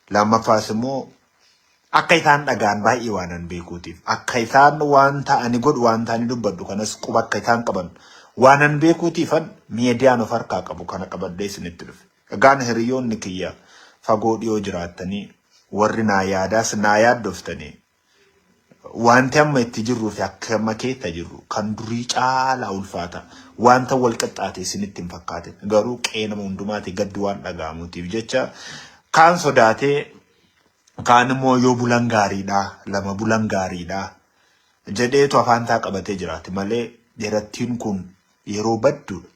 Lammaffaas immoo akka isaan dhaga'an baay'ee waanan beekuutiif, akka isaan wanta ani godhu, wanta ani dubbadhu kanas quba akka isaan qaban waanan beekuutiifan miidiyaan of harkaa qabu kana qabadhee isinitti dhufe. Egaan hiriyoonni kiyya fagoo dhiyoo jiraattanii warri naa yaadaas naa yaaddoftanii wanti amma itti jirruu fi akka amma keessa jirru kan durii caalaa ulfaata. Wanta wal qixxaate isinitti hin fakkaatin. Garuu qe'ee nama hundumaati gaddi waan dhaga'amuutiif jecha kaan sodaatee kaan immoo yoo bulan gaariidha, lama bulan gaariidha jedheetu afaan isaa qabatee jiraate malee dheerattiin kun yeroo badduudha.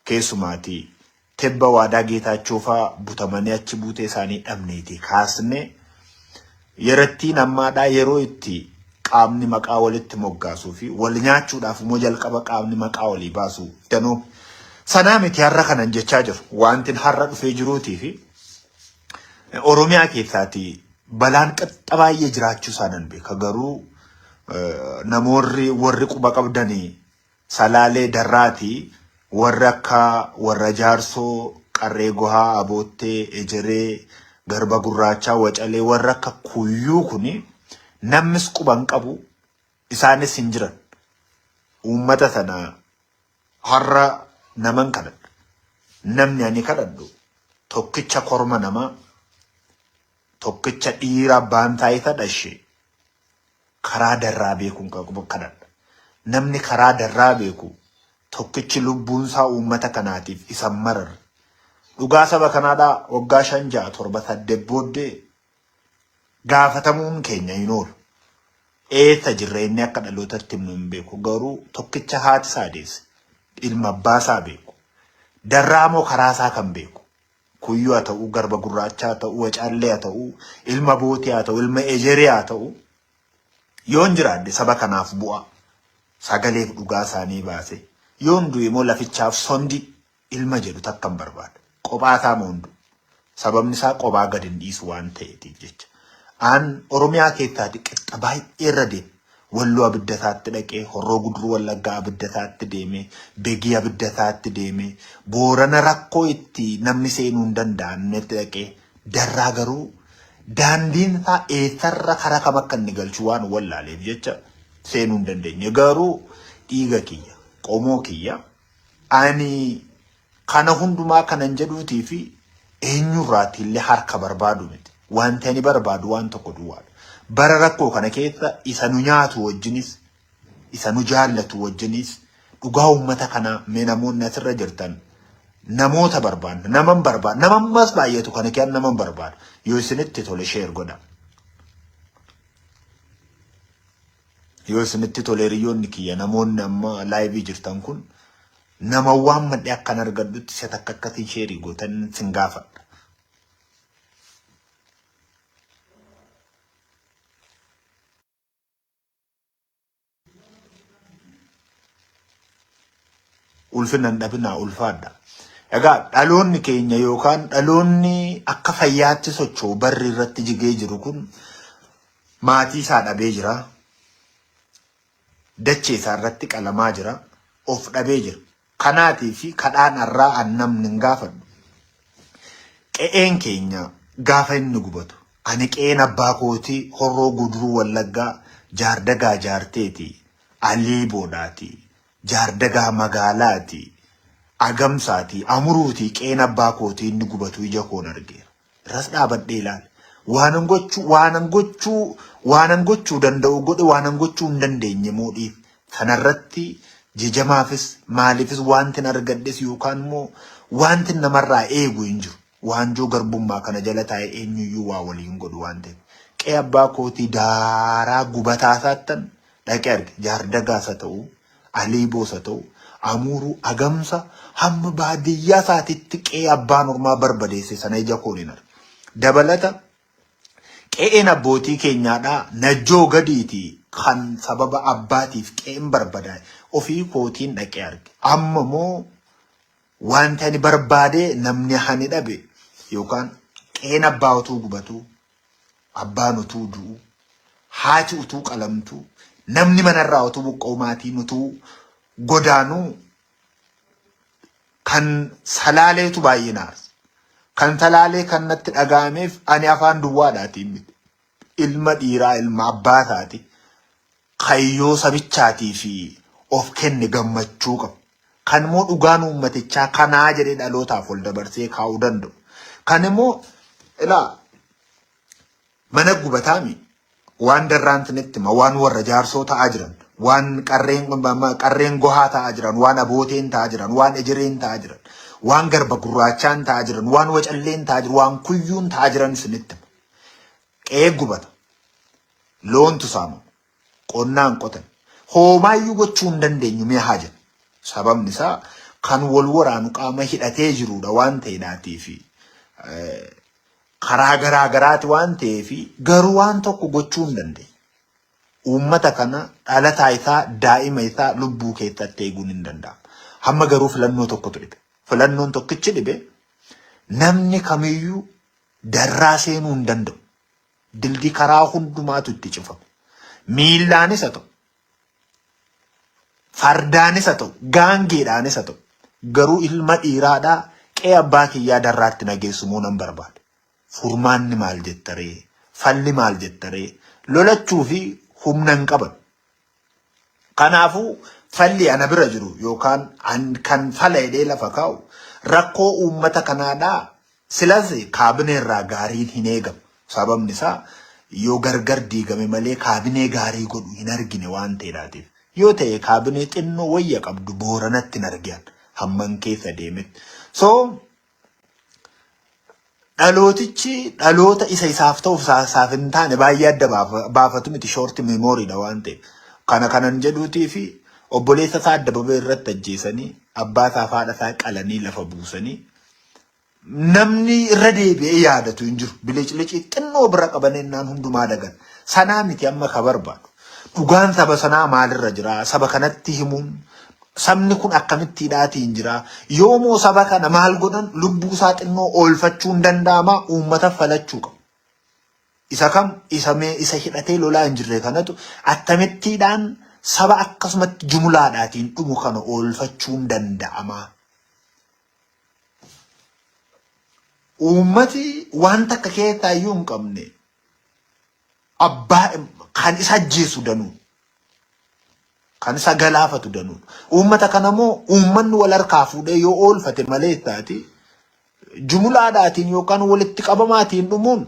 Keessumaati tebba waadaa Geetaachoo fa'aa butamanii achi buutee isaanii dhabneeti kaasne yerattiin ammaadhaa yeroo itti qaamni maqaa walitti moggaasuu fi wal nyaachuudhaaf immoo jalqaba qaamni maqaa walii baasu danuu. Sanaa miti har'a kanan jechaa jiru. Wantin har'a dhufee jiruutii fi Oromiyaa keessaati balaan qixxa baay'ee jiraachuu isaa nan beeka. Garuu namoonni warri quba qabdanii Salaalee Darraati warri akka warra Jaarsoo, Qarree Gohaa, Aboottee, Ejeree, Garba Gurraachaa, Wacalee warri akka Kuyyuu kuni namnis quba hin qabu isaanis hin jiran. Uummata sana har'a naman kadhadha. Namni ani kadhadhu tokkicha korma namaa, tokkicha dhiira abbaan taayita dhashe karaa darraa beekuun kadhadha. Namni karaa darraa beeku tokkichi lubbuunsaa uummata kanaatiif isa hin mararre. Dhugaa saba kanaadhaa waggaa 5 6 7 8 booddee gaafatamuun keenya hin oolu. Eessa jirra inni akka dhalootatti himnu hin beeku. Garuu tokkicha haati isaa deesse ilma abbaa isaa beeku. Darraa moo karaa isaa kan beeku. Kuyyuu haa ta'u, garba gurraachaa haa ta'u, wacaallee haa ta'u, ilma bootii haa ta'u, ilma ejeree haa ta'u, yoon jiraadhe saba kanaaf bu'aa sagaleef dhugaa isaanii baase, yoon du'e immoo lafichaaf sondi ilma jedhu takkan barbaada. Qophaa isaa moo hin du'u. Sababni isaa qophaa gad hin dhiisu waan ta'eetiif jecha. Aan Oromiyaa keessaati qixxa baay'ee irra deema. Walloo abidda isaatti dhaqee, Horroo Guduruu Wallaggaa abidda isaatti deemee, Begii abidda isaatti deemee, Boorana rakkoo itti namni seenuu hin danda'amnetti dhaqee, Darraa garuu daandiin isaa eessarra karaa kam akka inni galchu waan wallaaleef jecha seenuu hin dandeenye. Garuu dhiiga kiyya, qomoo kiyya, ani Kana hundumaa kanan jedhuutii fi eenyurraatti illee harka barbaadu miti. Wanti ani barbaadu waan tokko duwwaadha. Bara rakkoo kana keessa isa nu nyaatu wajjinis, isa nu jaallatu wajjinis dhugaa uummata kanaa mee namoonni asirra jirtan namoota barbaadna. Naman barbaada. Nama ammas baay'atu kana keessa naman barbaada. Yoo isinitti tole share godha. Yoo isinitti tole hiriyoonni kiyya namoonni amma laayivii jirtan kun nama waan madhe akkan argadhutti isa takka akkatiin sheerii gootan sin gaafadha. Ulfina hin dhabinaa ulfaadha. Egaa dhaloonni keenya yookaan dhaloonni akka fayyaatti socho'u barri irratti jigee jiru kun maatii isaa dhabee jira. Dachee isaa irratti qalamaa jira. Of dhabee jira. Kanaatii fi kadhaan har'aa an namni hin gaafadhu. Qe'een keenya gaafa inni gubatu. Ani qe'een abbaa kootii Horroo Guduruu Wallaggaa Jaardagaa Jaarteeti. Alii Boodhaati. Jaardagaa Magaalaati. Agamsaati. Amuruuti qe'een abbaa kootii inni gubatu ija koon argeera. Irras dhaabadhee ilaale. Waanan gochuu waanan gochuu waanan gochuu danda'u godhe waanan gochuu hin dandeenye immoo dhiif. Sanarratti jejamaafis maaliifis wantin argadhes yookaan immoo wantin namarraa eegu hin jiru. Waanjoo garbummaa kana jala taa'ee eenyuyyuu waa waliin godhu waan ta'eef. Qe'ee abbaa kootii daaraa gubataa isaattan dhaqee arge. Jaardagaas haa ta'u, Aliiboos haa ta'u, Amuuruu, Agamsa hamma baadiyyaa isaatitti qe'ee abbaan ormaa barbadeesse sana ija koon hin arge. Dabalata qe'een abbootii keenyaadhaa Najjoo gadiiti kan sababa abbaatiif qe'een barbadaa'e ofii kootiin dhaqee arge. Amma immoo wanti ani barbaade namni hani dhabe yookaan qe'een abbaa utuu gubatuu, abbaan utuu du'u, haati utuu qalamtuu, namni manarraa utuu buqqa'u, maatiin utuu godaanuu kan Salaaleetu baay'ee na aarsa. Kan Salaalee kan natti dhaga'ameef ani afaan duwwaadhaatiin miti. Ilma dhiiraa ilma abbaa isaati kayyoo sabichaatii fi of kenne gammachuu qabu. Kan immoo dhugaan uummatichaa kanaa jedhee dhalootaaf ol dabarsee kaa'uu danda'u. Kan immoo ilaa mana gubataami waan darraan sinitti hima waan warra jaarsoo ta'aa jiran waan qarreen qarreen gohaa ta'aa jiran waan abooteen ta'aa jiran waan ejereen ta'aa jiran waan garba gurraachaan ta'aa jiran waan wacalleen ta'aa jiran waan kuyyuun ta'aa jiran sinitti hima. Qe'ee gubata. Loontu saamama. Qonnaan qotan. Hoomaayyuu gochuu hin dandeenyu mee haa jennu. Sababni isaa kan wal waraanu qaama hidhatee jirudha waan ta'eedhaatii fi karaa garaa garaati waan ta'eef garuu waan tokko gochuu hin dandeenyu. Uummata kana dhalataa isaa daa'ima isaa lubbuu keessatti eeguun hin danda'amu. Hamma garuu filannoo tokkotu dhibe. Filannoon tokkichi dhibe namni kamiyyuu darraa seenuu hin danda'u. Dildi karaa hundumaatu itti cufame. Miillaanis haa ta'u, fardaanis haa ta'u, gaangeedhaanis haa ta'u. Garuu ilma dhiiraadhaa qe'ee abbaa kiyyaa darraatti na geessu moo nan barbaada. Furmaanni maal jettaree? Falli maal jettaree? Lolachuu fi humna hin qaban. Kanaafuu falli ana bira jiru yookaan an kan fala jedhee lafa kaa'u rakkoo uummata kanaadhaa silas kaabinee irraa gaariin hin eegamu. Sababni isaa yoo gargar diigame malee kaabinee gaarii godhu hin argine waan ta'eedhaatiif. Yoo ta'e kaabinee xinnoo wayya qabdu Booranatti hin argian hamman keessa deemetti. So Dhalootichi dhaloota isa isaaf ta'uuf isaaf hin taane baay'ee adda baafatu miti short memory dha waan ta'eef. Kana kanan jedhuutii fi obboleessa isaa adda babee irratti ajjeesanii abbaa isaa fi haadha isaa qalanii lafa buusanii namni irra deebi'ee yaadatu hin jiru. Biliclicii xinnoo bira qaban ennaan hundumaa dagan. Sanaa miti amma ka barbaadu. Dhugaan saba sanaa maalirra jira? Saba kanatti himuun Sabni kun akkamitti hidhaatiin jira? Yoomoo saba kana maal godhan lubbuu isaa xinnoo oolfachuun danda'ama uummata falachuu qabu. Isa kam isa mee isa hidhatee lolaa hin jirre kanatu akkamittiidhaan saba akkasumatti jumulaadhaatiin dhumu kana oolfachuun danda'ama. Uummati waan takka keessaa iyyuu hin qabne abbaa kan isa ajjeesu danuu. Kan isa galaafatu danuudha. Uummata kana immoo uummanni wal harkaa fuudhee yoo oolfate malee ittaati jumulaadhaatiin yookaan walitti qabamaatiin dhumuun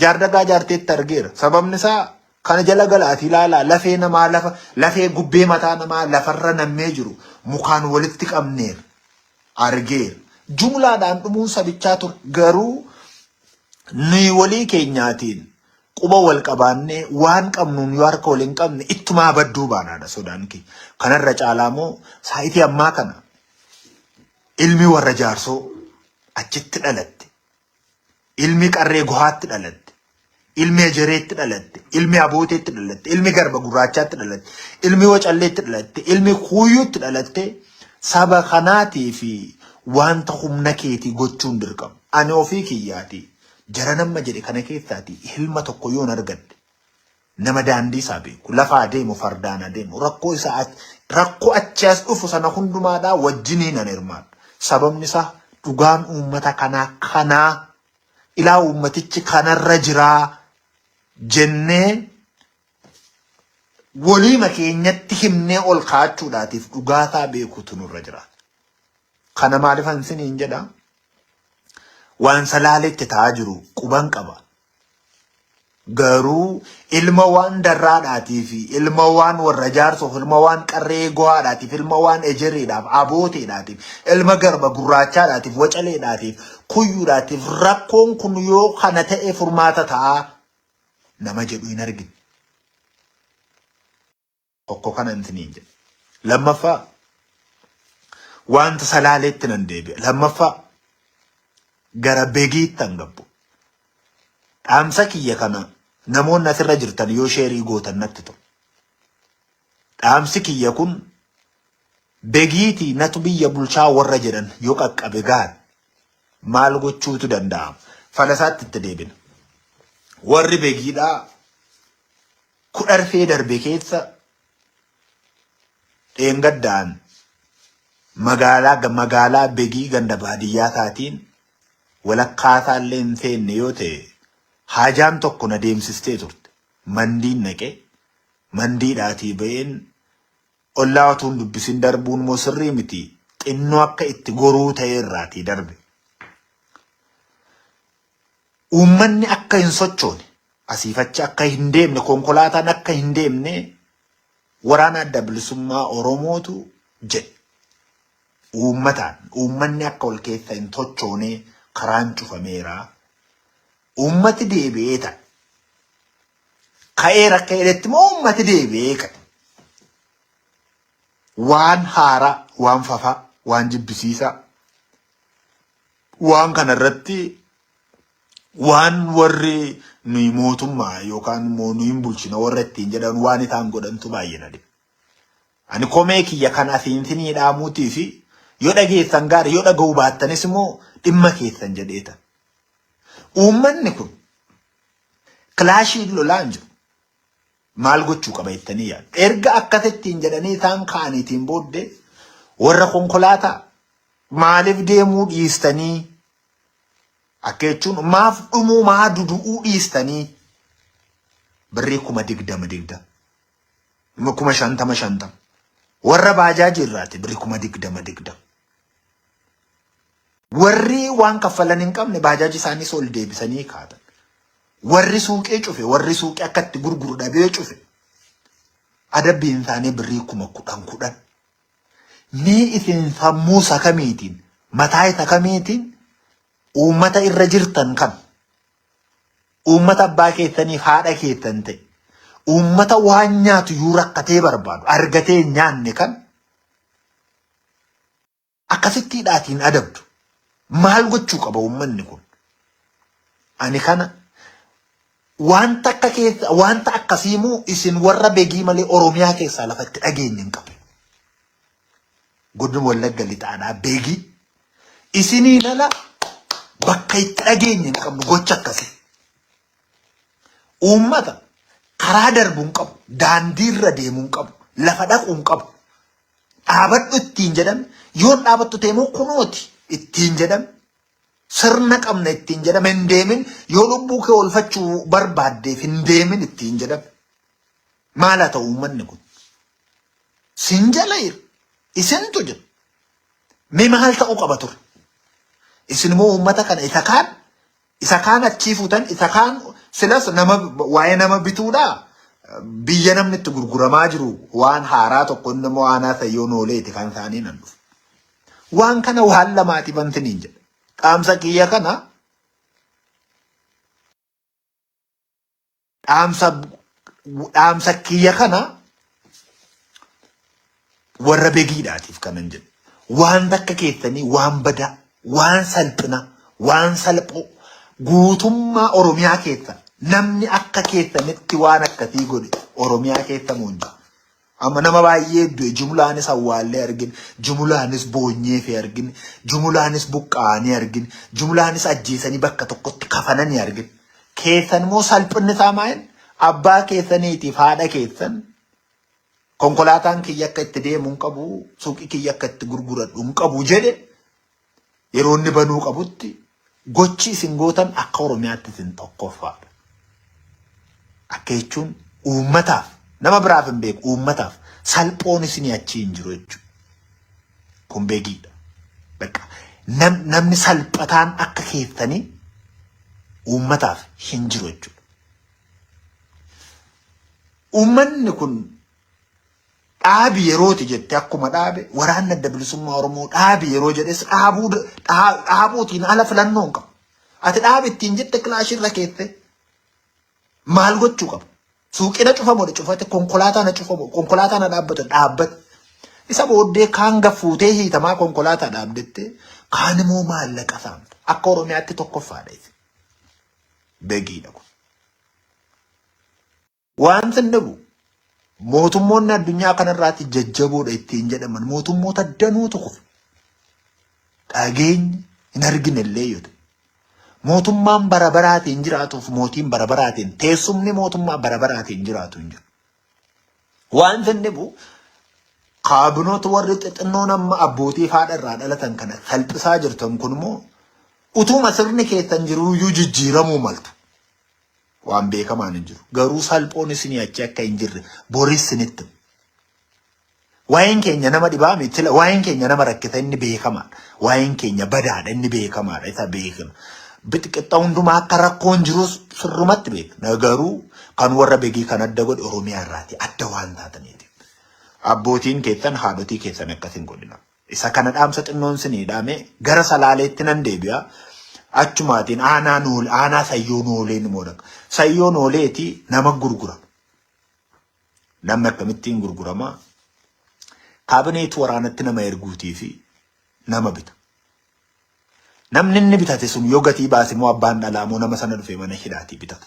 jaardagaa jaarteetti argeera. Sababni isaa kana jala galaatii ilaalaa lafee namaa lafa lafee gubbee mataa namaa lafarra nammee jiru mukaan walitti qabneera argeera. Jumlaadhaan dhumuun sabichaa ture garuu nuyi walii keenyaatiin quba wal qabaannee waan qabnuun yoo harka wal hin qabne ittumaa badduu baanaadha sodaan kiyya. Kanarra caalaa immoo saayitii ammaa kana ilmi warra jaarsoo achitti dhalatte, ilmi qarree gohaatti dhalatte, ilmi ejereetti dhalatte, ilmi abooteetti dhalatte, ilmi garba gurraachaatti dhalatte, ilmi wacalleetti dhalatte, ilmi kuuyyuutti dhalatte saba kanaatii fi wanta humna keetii gochuun dirqama. Ani ofii kiyyaatii Jara namma jedhe kana keessaati ilma tokko yoon argadhe nama daandii isaa beeku lafa adeemu fardaan adeemu rakkoo isaa rakkoo achi as dhufu sana hundumaadhaa wajjiniin an hirmaadha. Sababni isaa dhugaan uummata kanaa kanaa ilaa uummatichi kanarra jiraa jennee waliima keenyatti himnee ol kaa'achuudhaatiif dhugaasaa beekuutu nurra jiraata. Kana maalifan isiniin jedha? Waan Salaaletti ta'aa jiru quban qaba. Garuu ilma waan darraadhaatii fi ilma waan warra jaarsoof, ilma waan qarree go'aadhaatiif, ilma waan ejereedhaaf, abooteedhaatiif, ilma garba gurraachaadhaatiif, wacaleedhaatiif, kuyyuudhaatiif rakkoon kun yoo kana ta'e furmaata ta'a nama jedhu hin argine. Tokko kanan isiniin jedha. Lammaffaa wanta Salaaleetti nan deebi'a. Lammaffaa gara Begiitti an gabbu. Dhaamsa kiyya kana namoonni asirra jirtan yoo sheerii gootan natti tolu. Dhaamsi kiyya kun Begiitii natu biyya bulchaa warra jedhan yoo qaqqabe gaari. Maal gochuutu danda'ama? Falasaatti itti deebina. Warri Begiidhaa kudharfee darbe keessa dheengaddaan magaalaa magaalaa Begii ganda baadiyyaa taatiin Walakkaa isaallee hin seenne yoo ta'e haajaan tokko na deemsistee turte. Mandiin naqee mandiidhaatii ba'een ollaa utuu hin dubbisin darbuun immoo sirrii miti xinnoo akka itti goruu ta'e irraatii darbe. Uummanni akka hin sochoone asiif achi akka hin deemne konkolaataan akka hin deemne waraana adda bilisummaa Oromootu jedhe. Uummataan uummanni akka wal keessa hin sochoone karaan cufameera. Uummati deebi'ee ta'e. Ka'eera akka jedhetti immoo uummati deebi'ee ka'e. Waan haaraa, waan fafaa, waan jibbisiisaa, waan kana irratti waan warri nuyi mootummaa yookaan immoo nuyi hin bulchina warra ittiin jedhan waan isaan godhantu baay'ee na dhiba. Ani komee kiyya kan asiin sinii dhaamuutii fi yoo dhageessan gaarii yoo dhaga'uu baattanis immoo dhimma keessan jedheetan. Uummanni kun kilaashiin lolaa hin jiru. Maal gochuu qaba jettanii yaaddu? Erga akkasittiin jedhanii isaan ka'aniitiin booddee warra konkolaataa maaliif deemuu dhiistanii akka jechuun maaf dhumuu maa dudu'uu dhiistanii birrii 20,000 20 50,000 50 warra baajaajii irraati birrii 20,000 20. Warri waan kaffalan hin qabne baajaajii isaaniis ol deebisanii kaatan. Warri suuqii cufe, warri suuqii akka itti gurguru dhabee cufe. Adabbiin isaanii birrii 10,000 10,000. Mee isin sammuu isa kamiitiin, mataa isa kamiitiin uummata irra jirtan kan uummata abbaa keessaniif haadha keessan ta'e, uummata waan nyaatu iyyuu rakkatee barbaadu, argatee hin nyaanne kan akkasittiidhaatiin adabdu. Maal gochuu qaba uummanni kun? Ani kana wanta akka keessa wanta akkasii immoo isin warra begii malee Oromiyaa keessaa lafa itti dhageenye hin qabu. Godina Wallagga lixaadhaa begii isiniin ala bakka itti dhageenye hin qabnu gocha akkasii. Uummata karaa darbu hin qabu, daandiirra deemu hin qabu, lafa dhaqu hin qabu. Dhaabadhu ittiin jedhame yoon dhaabattu ta'e immoo kunooti ittiin jedhame sirna qabna ittiin jedhame hin deemin yoo lubbuu kee oolfachuu barbaaddeef hin deemin ittiin jedhame. Maal haa ta'u uummanni kun? Sin jala jira. Isintu jira. Mee maal ta'uu qaba ture? Isin immoo uummata kana isa kaan isa kaan achii fuutan isa kaan silas nama waa'ee nama bituudhaa biyya namni itti gurguramaa jiru waan haaraa tokko inni immoo aanaa sayyoon ooleeti kan isaanii nan dhufu. Waan kana waan lamaati bantiniin jedha. Dhaamsa kiyya kana dhaamsa dhaamsa kiyya kana warra begiidhaatiif kanan jedhu. Waan takka keessanii waan badaa, waan salphina, waan salphoo guutummaa Oromiyaa keessa namni akka keessanitti waan akkasii godhe Oromiyaa keessa moo hin jiru. Amma nama baay'ee du'e jumlaanis awwaallee argine, jumlaanis boonyeefii argine, jumlaanis buqqa'anii argine, jumlaanis ajjeesanii bakka tokkotti kafananii argine. Keessan immoo salphinni isaa maal? Abbaa keessaniitiif haadha keessan konkolaataan kiyya akka itti deemu hin qabu, suuqii kiyya akka itti gurguradhu hin qabu jedhe yeroo inni banuu qabutti gochi isin gootan akka Oromiyaatti isin tokkoffaadha. Akka jechuun uummataaf nama biraaf hin beeku uummataaf salphoon isinii achii hin jiru jechuudha. Kun beekiidha. Bakka namni salphataan akka keessanii uummataaf hin jiru jechuudha. Uummanni kun dhaabi yerooti jette akkuma dhaabe waraanni adda bilisummaa Oromoo dhaabi yeroo jedhes dhaabuu dhaabuutiin ala filannoo hin qabu. Ati dhaabi ittiin jette kilaashii irra keette maal gochuu qaba? Suuqina cufamu cufate konkolaataa na cufamu konkolaataa na dhaabbatu dhaabbate. Isa booddee kaan gaffuutee hiitamaa konkolaataa dhaabdette kaan immoo maallaqa saamta. Akka Oromiyaatti tokkoffaadha isin. Begiidha kun. Waan sin dhibu mootummoonni addunyaa kanarraatti jajjaboodha ittiin jedhaman mootummoota danuutu kufe. Dhageenyi hin argine illee yoo ta'e. Mootummaan bara baraatiin jiraatuuf mootiin bara baraatiin teessumni mootummaa bara baraatiin jiraatu hin jiru. Waan sin dhibu kaabinoota warri xixinnoon amma abbootii haadha irraa dhalatan kana salphisaa jirtan kun immoo Utuma sirni keessan jiruuyyuu jijjiiramuu maltu. Waan beekamaan hin jiru. Garuu salphoon isinii achi akka hin jirre boris isinitti hima. Waa'een keenya nama dhibaa miti. Waa'een keenya nama rakkisa inni beekamaadha. Waa'een keenya badaadha inni beekamaadha isa beekna. Bixiqixxa hundumaa akka rakkoon jirus sirrumatti beekna. Garuu kan warra begii kan adda godhe Oromiyaa irraati adda waan taataniiti. Abbootiin keessan haadhotii keessan akkas hin godhina. Isa kana dhaamsa xinnoon sinii dhaame gara Salaaleetti nan deebi'a. Achumaatiin aanaa nool aanaa sayyoo nooleen immoo dhaqa. Sayyoo nooleeti nama gurgura. Namni akkamittiin gurgurama? Kaabineetu waraanatti nama erguutii fi nama bita. Namni inni bitate sun yoo gatii baase immoo abbaan dhalaa immoo nama sana dhufee mana hidhaatii bitata.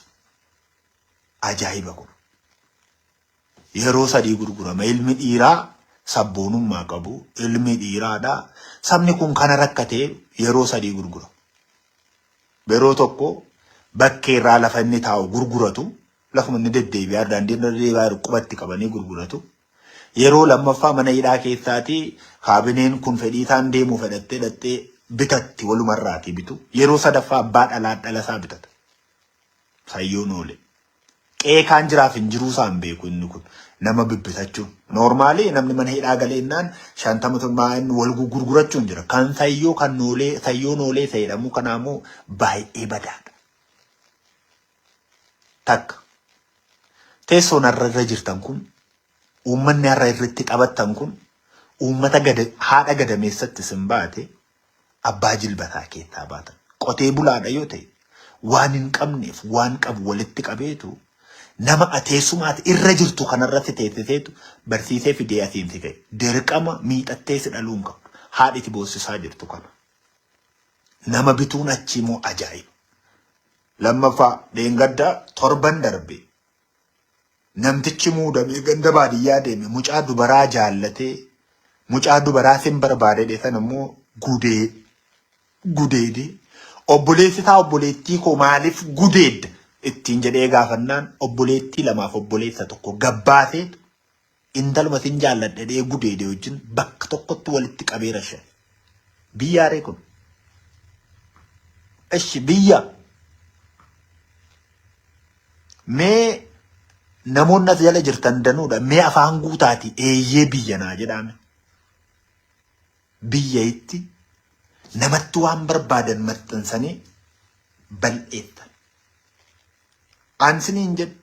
Ajaa'iba kun. Yeroo sadii gurgurama. Ilmi dhiiraa sabboonummaa qabu, ilmi dhiiraadha. Sabni kun kana rakkatee yeroo sadii gurgurama. Yeroo tokko bakkee irraa lafa inni taa'u gurguratu. Lafuma inni deddeebi'aa daandii irra deddeebi'aa jiru qubatti qabanii gurguratu. Yeroo lammaffaa mana hidhaa keessaatii kaabineen kun fedhii isaan deemuu fedhattee dhattee bitatti walumarraatii bitu. Yeroo sadaffaa abbaa dhalaa dhala isaa bitata. Sayyoon oole. Qe'ee kaan jiraaf hin jiruu isaa hin beeku inni kun nama bibbitachuun. Noormaalii namni mana hidhaa galeennaan shantama torbaa inni wal gurgurachuun jira. Kan sayyoo kan noolee sayyoo noolee isa jedhamu kanaa immoo baay'ee badaadha. Takka. Teessoon har'a irra jirtan kun uummanni har'a irratti taphattan kun uummata gada haadha gadameessatti isin baate abbaa jilbataa keessaa baatan. Qotee bulaadha yoo ta'e waan hin qabneef waan qabu walitti qabeetu nama teessumaati irra jirtu kanarratti teessiseetu barsiisee fidee asiin si ga'e. Dirqama miixattee si dhaluu hin qabdu. Haadhi si boossisaa jirtu kana. Nama bituun achii immoo ajaa'iba. Lammaffaa dheengadda torban darbe namtichi muudamee ganda baadiyyaa deeme mucaa dubaraa jaallatee mucaa dubaraa sin barbaade jedhe sana immoo gudee gudeede obboleessi isaa obboleettii koo maaliif gudeedda ittiin jedhee gaafannaan obboleettii lamaaf obboleessa tokko gabbaasee intaluma sin jaalladha jedhee gudeede wajjin bakka tokkotti walitti qabee rashan. Biyyaaree kun. Eshi biyya. Mee namoonni as jala jirtan danuudha. Mee afaan guutaati eeyyee biyya naa jedhaame. Biyya itti namatti waan barbaadan maxxansanii bal'eessan. An siniin jedhu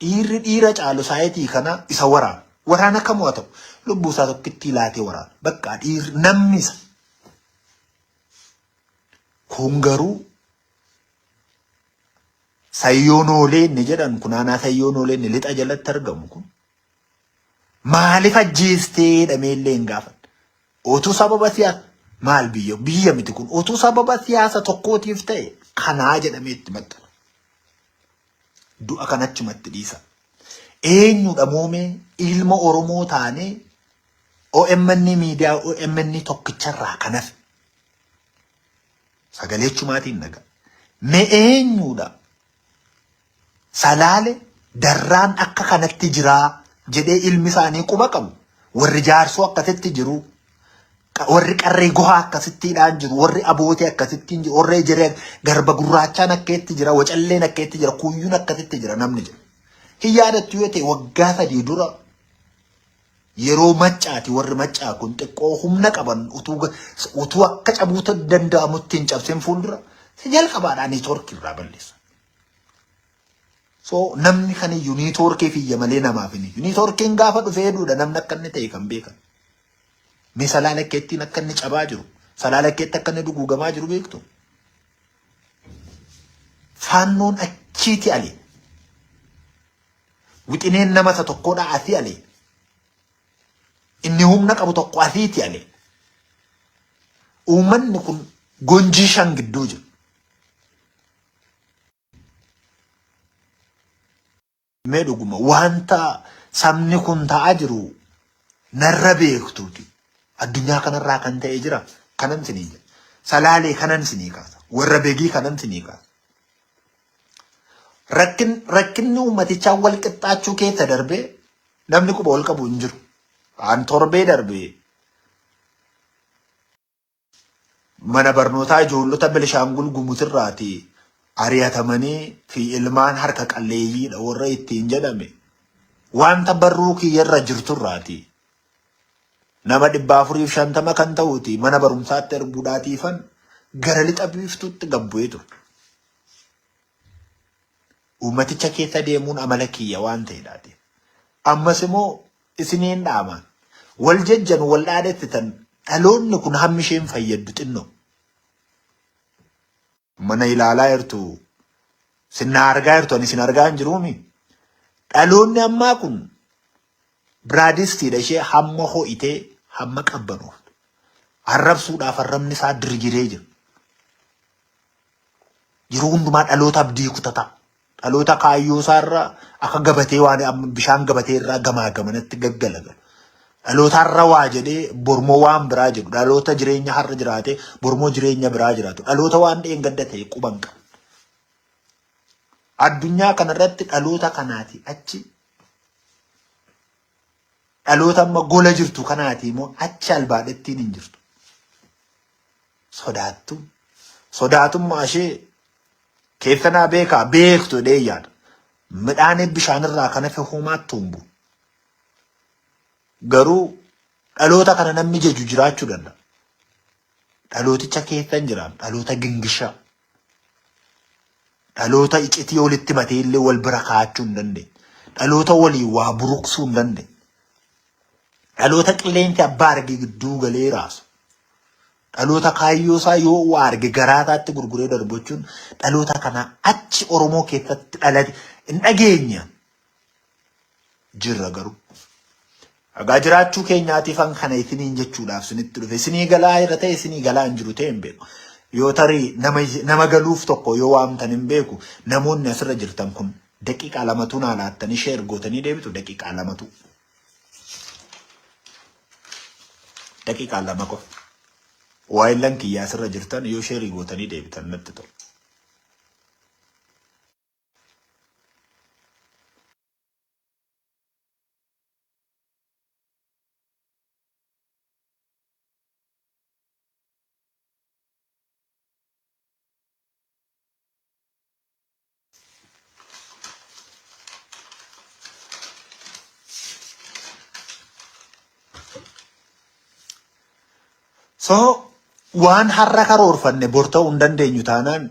dhiirri dhiira caalu saayitii kana isa waraana. Waraana kamuu haa ta'u lubbuu isaa tokkittii laatee waraana. Bakka dhiirri namni isa. Kun garuu sayyoon oolee inni jedhan kun aanaa sayyoon oolee inni lixa jalatti argamu kun maaliif ajjeestee jedhamee illee hin gaafanne. Otuu sababa siyaasa maal biyya biyya miti kun otuu sababa siyaasa tokkootiif ta'e kanaa jedhamee itti maxxana. Du'a kan achumatti dhiisa. Eenyudha moomee ilma Oromoo taanee OMN miidiyaa OMN tokkicharraa kan hafe. Sagalee chumaatiin dhaga. Mee eenyudha Salaale darraan akka kanatti jiraa jedhee ilmi isaanii quba qabu. Warri jaarsoo akkasitti jiru. Warri qarree gohaa akkasittiidhaan jiru. Warri abootee akkasittiin jiru. Warri ejeree garba gurraachaan akkeetti jira. Wacalleen akkeetti jira. Kuyyuun akkasitti jira namni jira. Hin yaadattu yoo ta'e waggaa 3 dura yeroo maccaati warri maccaa kun xiqqoo humna qaban utuu akka cabuu danda'amutti hin cabsin fuuldura jalqabaadhaan neetwoorkii irraa balleessa. So namni kan iyyuu niitoorkiif iyya malee namaaf hin iyyu. Niitoorkiin gaafa dhufee hedduudha namni akka inni ta'e kan beekan. Mee salaala keettiin akka inni cabaa jiru, salaala keetti akka inni duguugamaa jiru beektu. Faannoon achiiti ali. Wixineen nama isa tokkodha asii ali. Inni humna qabu tokko asiiti ali. Uummanni kun gonjii shan gidduu jira. Mee dhuguma wanta sabni kun ta'aa jiru narra beektuuti. Addunyaa kanarraa kan ta'e jira kanan sinii jedha. Salaalee kanan sinii kaasa. Warra begii kanan sinii kaasa. Rakkin rakkinni uummatichaa wal qixxaachuu keessa darbee namni quba wal qabu hin jiru. An torbee darbee Mana barnootaa ijoollota Belishaangul Gumuzirraati ari'atamanii fi ilmaan harka qalleeyyiidha warra ittiin jedhame wanta barruu kiyyarra jirturraati nama 450 kan ta'uti mana barumsaatti erguudhaatiifan gara lixa biiftuutti gad bu'ee ture. Uummaticha keessa deemuun amala kiyya waan ta'edhaati. Ammas immoo isiniin dhaama. Wal jejjan wal dhaadhettitan dhaloonni kun hammi isheen fayyaddu xinnoo. Mana ilaalaa jirtu sinna argaa jirtu ani isin argaa hin jiruumi. Dhaloonni ammaa kun biraadistiidha ishee hamma ho'itee hamma qabbanooftu. Arrabsuudhaaf arrabni isaa dirgiree jira. Yeroo hundumaa dhaloota abdii kutataa. Dhaloota kaayyoo isaarra akka gabatee waan amma bishaan gabatee irraa gamaa gamanatti gaggalagalu. Dhaloota har'a waa jedhee bormoo waan biraa jedhu. Dhaloota jireenya har'a jiraate bormoo jireenya biraa jiraatu. Dhaloota waan dheengadda ta'e quba hin qabne. Addunyaa kanarratti dhaloota kanaati achi dhaloota amma gola jirtu kanaati immoo achi albaadhettiin hin jirtu. Sodaattu. Sodaatummaa ishee keessa naa beekaa beektu jedhee yaada. Midhaan bishaanirraa kan hafe homaatti hin bu'u. Garuu dhaloota kana namni jeju jiraachuu danda'a. Dhalooticha keessa hin jiraan dhaloota gingishaa. Dhaloota icitii walitti matee illee wal bira kaa'achuu hin dandeenye. Dhaloota waliin waa buruqsuu hin dandeenye. Dhaloota qilleensi abbaa arge gidduu galee raasu. Dhaloota kaayyoo isaa yoo waa arge garaa isaatti gurguree darbu jechuun dhaloota kanaa achi Oromoo keessatti dhalate hin dhageenya jirra garuu. Dhagaa jiraachuu keenyaatiifan kana isiniin jechuudhaaf isinitti dhufe. Isinii galaa irra ta'e isinii galaa hin jiru ta'e hin beeku. Yoo tarii nama galuuf tokko yoo waamtan hin beeku namoonni asirra jirtan kun daqiiqaa lamatu naa laattanii share gootanii deebitu daqiiqaa lamatu. Daqiiqaa lama qofa. Waayillan kiyyaa asirra jirtan yoo sheerii gootanii deebitan natti tola. So waan har'a karoorfanne bor ta'uu hin dandeenyu taanaan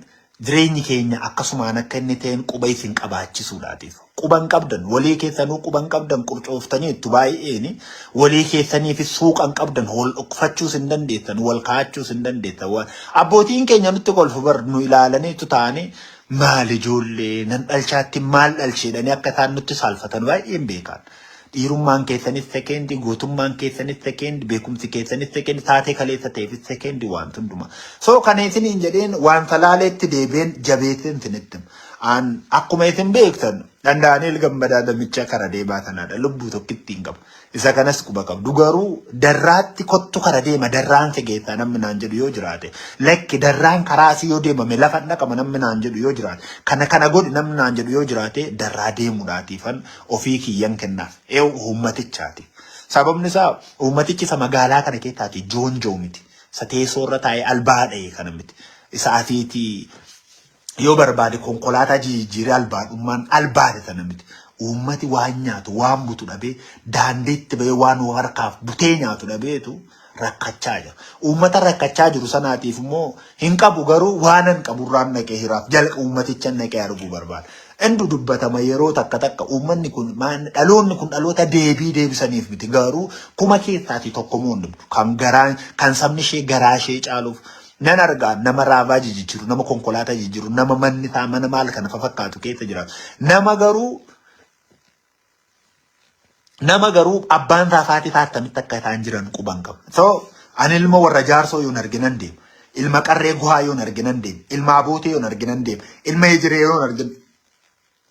jireenyi keenya akkasumaan akka inni ta'een quba isin qabaachisuudhaatiif. Quba hin qabdan walii keessanuu quba hin qabdan qurcooftaniittu baay'een walii keessaniifis suuqa hin qabdan wal dhokfachuus hin dandeessan wal kaa'achuus hin dandeessan. Abbootiin keenya nutti kolfu bar nu ilaalaniitu ta'anii Maal ijoollee nan dhalchaatti maal dhalche jedhanii akka isaan nutti saalfatan baay'een beekaan. Dhiirummaan keessanis sekendi, gootummaan keessanis sekendi, beekumsi keessanis sekendi, taatee kaleessa ta'eefis sekendi waan hundumaa. So kana isiniin jedheen waan salaaleetti deebi'een jabeesseen isinitti hima. An akkuma isin beektan Daani'el Gammadaa namicha kara deemaa sanaadha. Lubbuu tokkitti hin qabu. Isa kanas quba qabdu garuu darraatti kottu kara deema darraan si geessaa namni naan jedhu yoo jiraate lakki darraan karaa asii yoo deemame lafa dhaqama namni naan jedhu yoo jiraate kana kana godhi namni naan jedhu yoo jiraate darraa deemuudhaatiifan ofii kiyyan kennaaf ee uummatichaati. Sababni isaa uummatichi isa magaalaa kana keessaati joonjoo miti. Isa teessoo irra taa'ee albaa dha'e kana miti. Isa asiitii yoo barbaade konkolaataa jijjiiree albaadhummaan albaate sana miti. Uummati waan nyaatu waan butu dhabee daandiitti bahee waan harkaaf butee nyaatu dhabeetu rakkachaa jira. Uummata rakkachaa jiru sanaatiif immoo hin qabu garuu waanan qaburraan naqee hiraaf jalqa uummaticha naqee arguu barbaada. Indu dubbatama yeroo takka takka uummanni kun dhaloonni kun dhaloota deebii deebisaniif miti garuu kuma keessaatii tokko moo hin dhibdu kan garaan kan sabni ishee garaa ishee caaluuf Nan argaa nama raabaa jijjiiru, nama konkolaataa jijjiiru, nama manni isaa mana maal kana fakkaatu keessa jiraatu. Nama garuu abbaan isaa fi haati isaa attamitti akka isaan jiran quban qabu. So ani ilma warra jaarsoo yoon arginan deema. Ilma qarree guhaa yoon arginan deema. Ilma abootee yoon arginan deema. Ilma ejiree yoon argin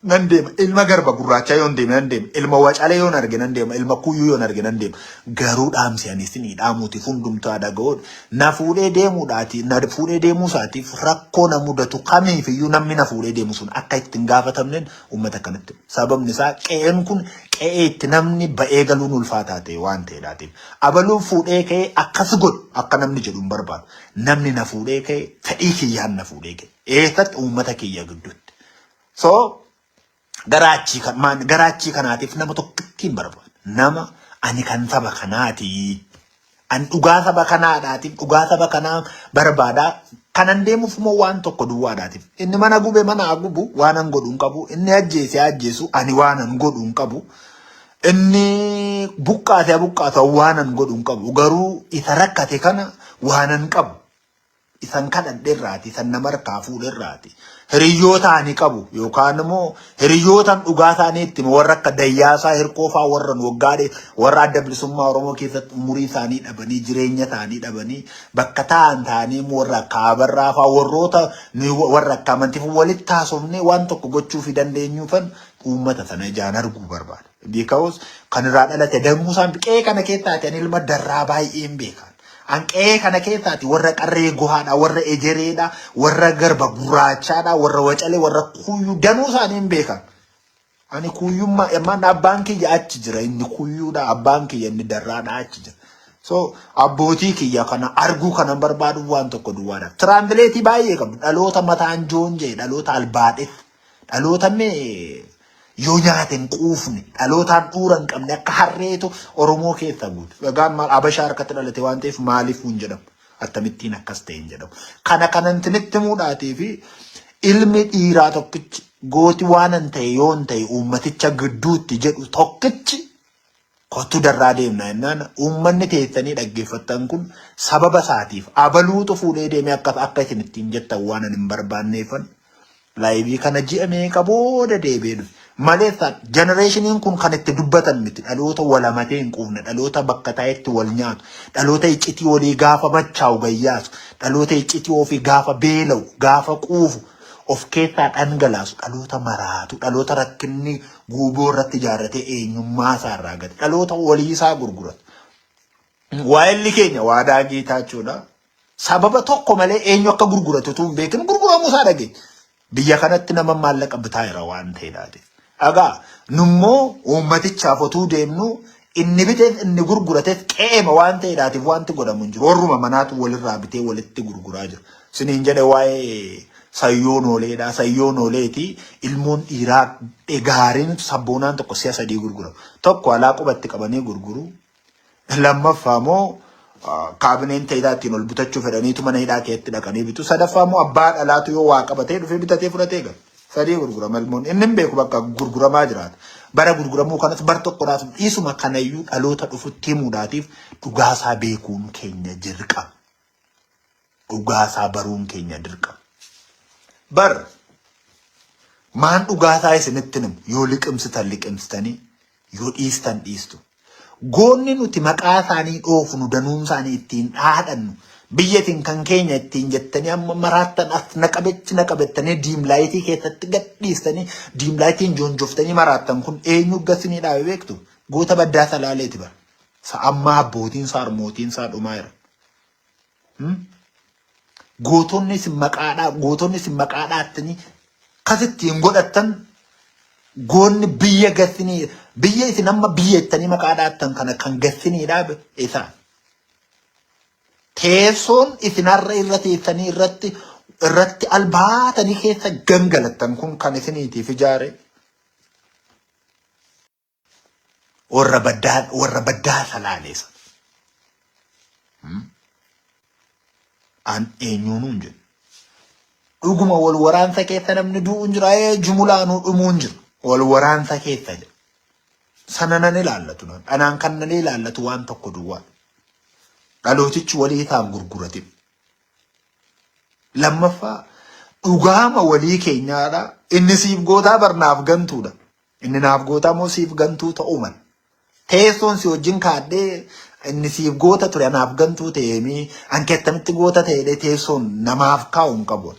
Nan deema. Ilma garba gurraachaa yoon deeme nan deema. Ilma wacalee yoon arge nan deema. Ilma kuyyuu yoon arge nan deema. Garuu dhaamsi ani isinii dhaamuutiif hundumtuu dhaga'uudha. Na fuudhee deemuudhaati, na fuudhee deemuu isaatiif rakkoo na mudatu kamiifiyyuu namni na fuudhee deemu sun akka itti hin gaafatamneen uummata kanatti hima. Sababni isaa qe'een kun qe'ee itti namni ba'ee galuun ulfaataa ta'e waan ta'eedhaatiif. Abaluun fuudhee ka'ee akkas godhu akka namni jedhu hin barbaadu. Namni na fuudhee ka'e fedhii kiyyaan na fuudhee ka'e. Eessatti uummata kiyya gidduutti. So garaachii kan maan garaachii kanaatiif nama tokkitti hin barbaadu. Nama ani kan saba kanaati. An dhugaa saba kanaadhaatiif dhugaa saba kanaa barbaadaa. Kanan deemuuf immoo waan tokko duwwaadhaatiif. Inni mana gube mana haa gubu waan an godhu hin qabu. Inni ajjeese haa ajjeesu ani waan an godhu hin qabu. Inni buqqaate haa buqqaatu ani waan an godhu hin qabu. Garuu isa rakkate kana waan an qabu. Isan kadhadhe irraati, isan nama harkaa fuudhe irraati. Hiriyyoota ani qabu yookaan immoo hiriyyootan dhugaa isaanii itti himu warra akka Dayyaasaa Hirkoo fa'aa warra nu waggaa warra adda bilisummaa Oromoo keessatti umurii isaanii dhabanii jireenya isaanii dhabanii bakka taa'an taa'anii immoo warra akka Abarraa fa'aa warroota nuyi warra akka amantiif walitti haasofnee waan tokko gochuu fi dandeenyuufan uummata sana ijaan arguu barbaada. Because kan irraa dhalate danuu isaan qe'ee kana keessaati ani ilma darraa baay'een beekan. An qe'ee kana keessaati warra qarree gohaadha, warra ejereedha, warra garba gurraachaadha, warra wacalee, warra kuyyuu danuu isaanii hin beekan. Ani kuyyummaa ammaan abbaan kiyya achi jira inni kuyyuudha abbaan kiyya inni darraadha achi jira. So abbootii kiyya kana arguu kanan barbaadu waan tokko duwwaadha. Tiraandileetii baay'ee qabdu dhaloota mataan joonjee dhaloota albaadhes dhaloota mee yoo nyaate hin quufne dhalootaan dhuura hin qabne akka harreetu Oromoo keessa guutu. Dhagaan maal Abashaa harkatti dhalate waan ta'eef maaliif hin jedhamu. Akkamittiin akkas ta'e hin jedhamu. Kana kanantinitti himuudhaatii fi ilmi dhiiraa tokkichi gooti waanan ta'e yoon ta'e uummaticha gidduutti jedhu tokkichi kottu darraa deemna jennaan uummanni teessanii dhaggeeffattan kun sababa isaatiif abaluutu fuudhee deemee akka akka isin ittiin jettan waan ani hin barbaanneefan laayivii kana ji'a meeqa booda deebi'ee dhufe. Malees jenereeshiniin kun kan itti dubbatan miti dhaloota walamatee hin quufne dhaloota bakka taa'etti wal nyaatu dhaloota iccitii walii gaafa machaa'u gayyaasu dhaloota iccitii ofii gaafa beela'u gaafa quufu of keessaa dhangalaasu dhaloota maraatu dhaloota rakkinni guuboo irratti ijaarratee eenyummaa isaa irraa gate dhaloota walii isaa gurguratu. Waa'elli keenya waadaa geetaachuudha. Sababa tokko malee eenyu akka gurguratu utuu hin beekin gurguramuu isaa dhageenya. Biyya kanatti nama maallaqa bitaa jira waan ta'eedhaati. Dhagaa nummoo uummatichaaf otuu deemnu inni biteef inni gurgurateef qe'eema waan ta'eedhaatiif wanti godhamu hin jiru. Warruma manaatu walirraa bitee walitti gurguraa jira. Siniin jedhe waa'ee sayyoon hooleedha. Sayyoon hooleeti ilmoon dhiiraa gaariin sabboonaan tokko si'a sadii gurguramu. Tokko alaa qubatti qabanii gurguru. Lammaffaa immoo kaabineen taayitaa ittiin ol bitachuu fedhaniitu mana hidhaa keessatti dhaqanii bitu. Sadaffaa immoo abbaa dhalaatu yoo waa qabatee dhufee bitatee fudhatee gala. Sadii gurgurama ilmoon. Inni hin beeku bakka gurguramaa jiraata. Bara gurguramuu kanas bar tokkodhaaf dhiisuma kanayyuu dhaloota dhufutti himuudhaatiif dhugaasaa beekuun keenya dirqama. Dhugaasaa baruun keenya dirqama. Bar maan dhugaasaa isinitti himu yoo liqimsitan liqimsitanii yoo dhiistan dhiistu. Goonni nuti maqaa isaanii dhoofnu danuun isaanii ittiin dhaadhannu biyya isin kan keenya ittiin jettanii amma maraattan as naqabechi naqabettanii diimlaayitii keessatti gad dhiistanii diimlaayitiin joonjoftanii maraattan kun eenyu gasinii dhaabe beektu goota baddaa salaaleeti bara. Sa ammaa abbootiin isaa harmootiin isaa dhumaa jira. Gootonni isin maqaadhaa gootonni isin maqaa dhaattanii kas ittiin godhattan goonni biyya gassinii biyya isin amma biyya jettanii maqaa dhaattan kana kan gassinii dhaabe isaan. Teessoon isin har'a irra teessanii irratti irratti albaatanii keessa gangalattan kun kan isiniitiif ijaare warra baddaa warra baddaa salaalee sana. An eenyuunuu hin jedhu. Dhuguma wal waraansa keessa namni du'u hin jira. Ee jumulaanuu dhumuu hin jiru. Wal waraansa keessa jira. Sana nan ilaallatu. Nan. Anaan kan nan ilaallatu waan tokko duwwaa. Dhalootichi walii isaan gurguratin. Lammaffaa dhugaama walii keenyaadha. Inni siif gootaa bar naaf gantuudha. Inni naaf gootaa moo siif gantuu ta'uu mala. Teessoon si wajjin kaadhee inni siif goota ture anaaf gantuu ta'eemii anke attamitti goota ta'edhee teessoon namaaf kaa'u hin qabu.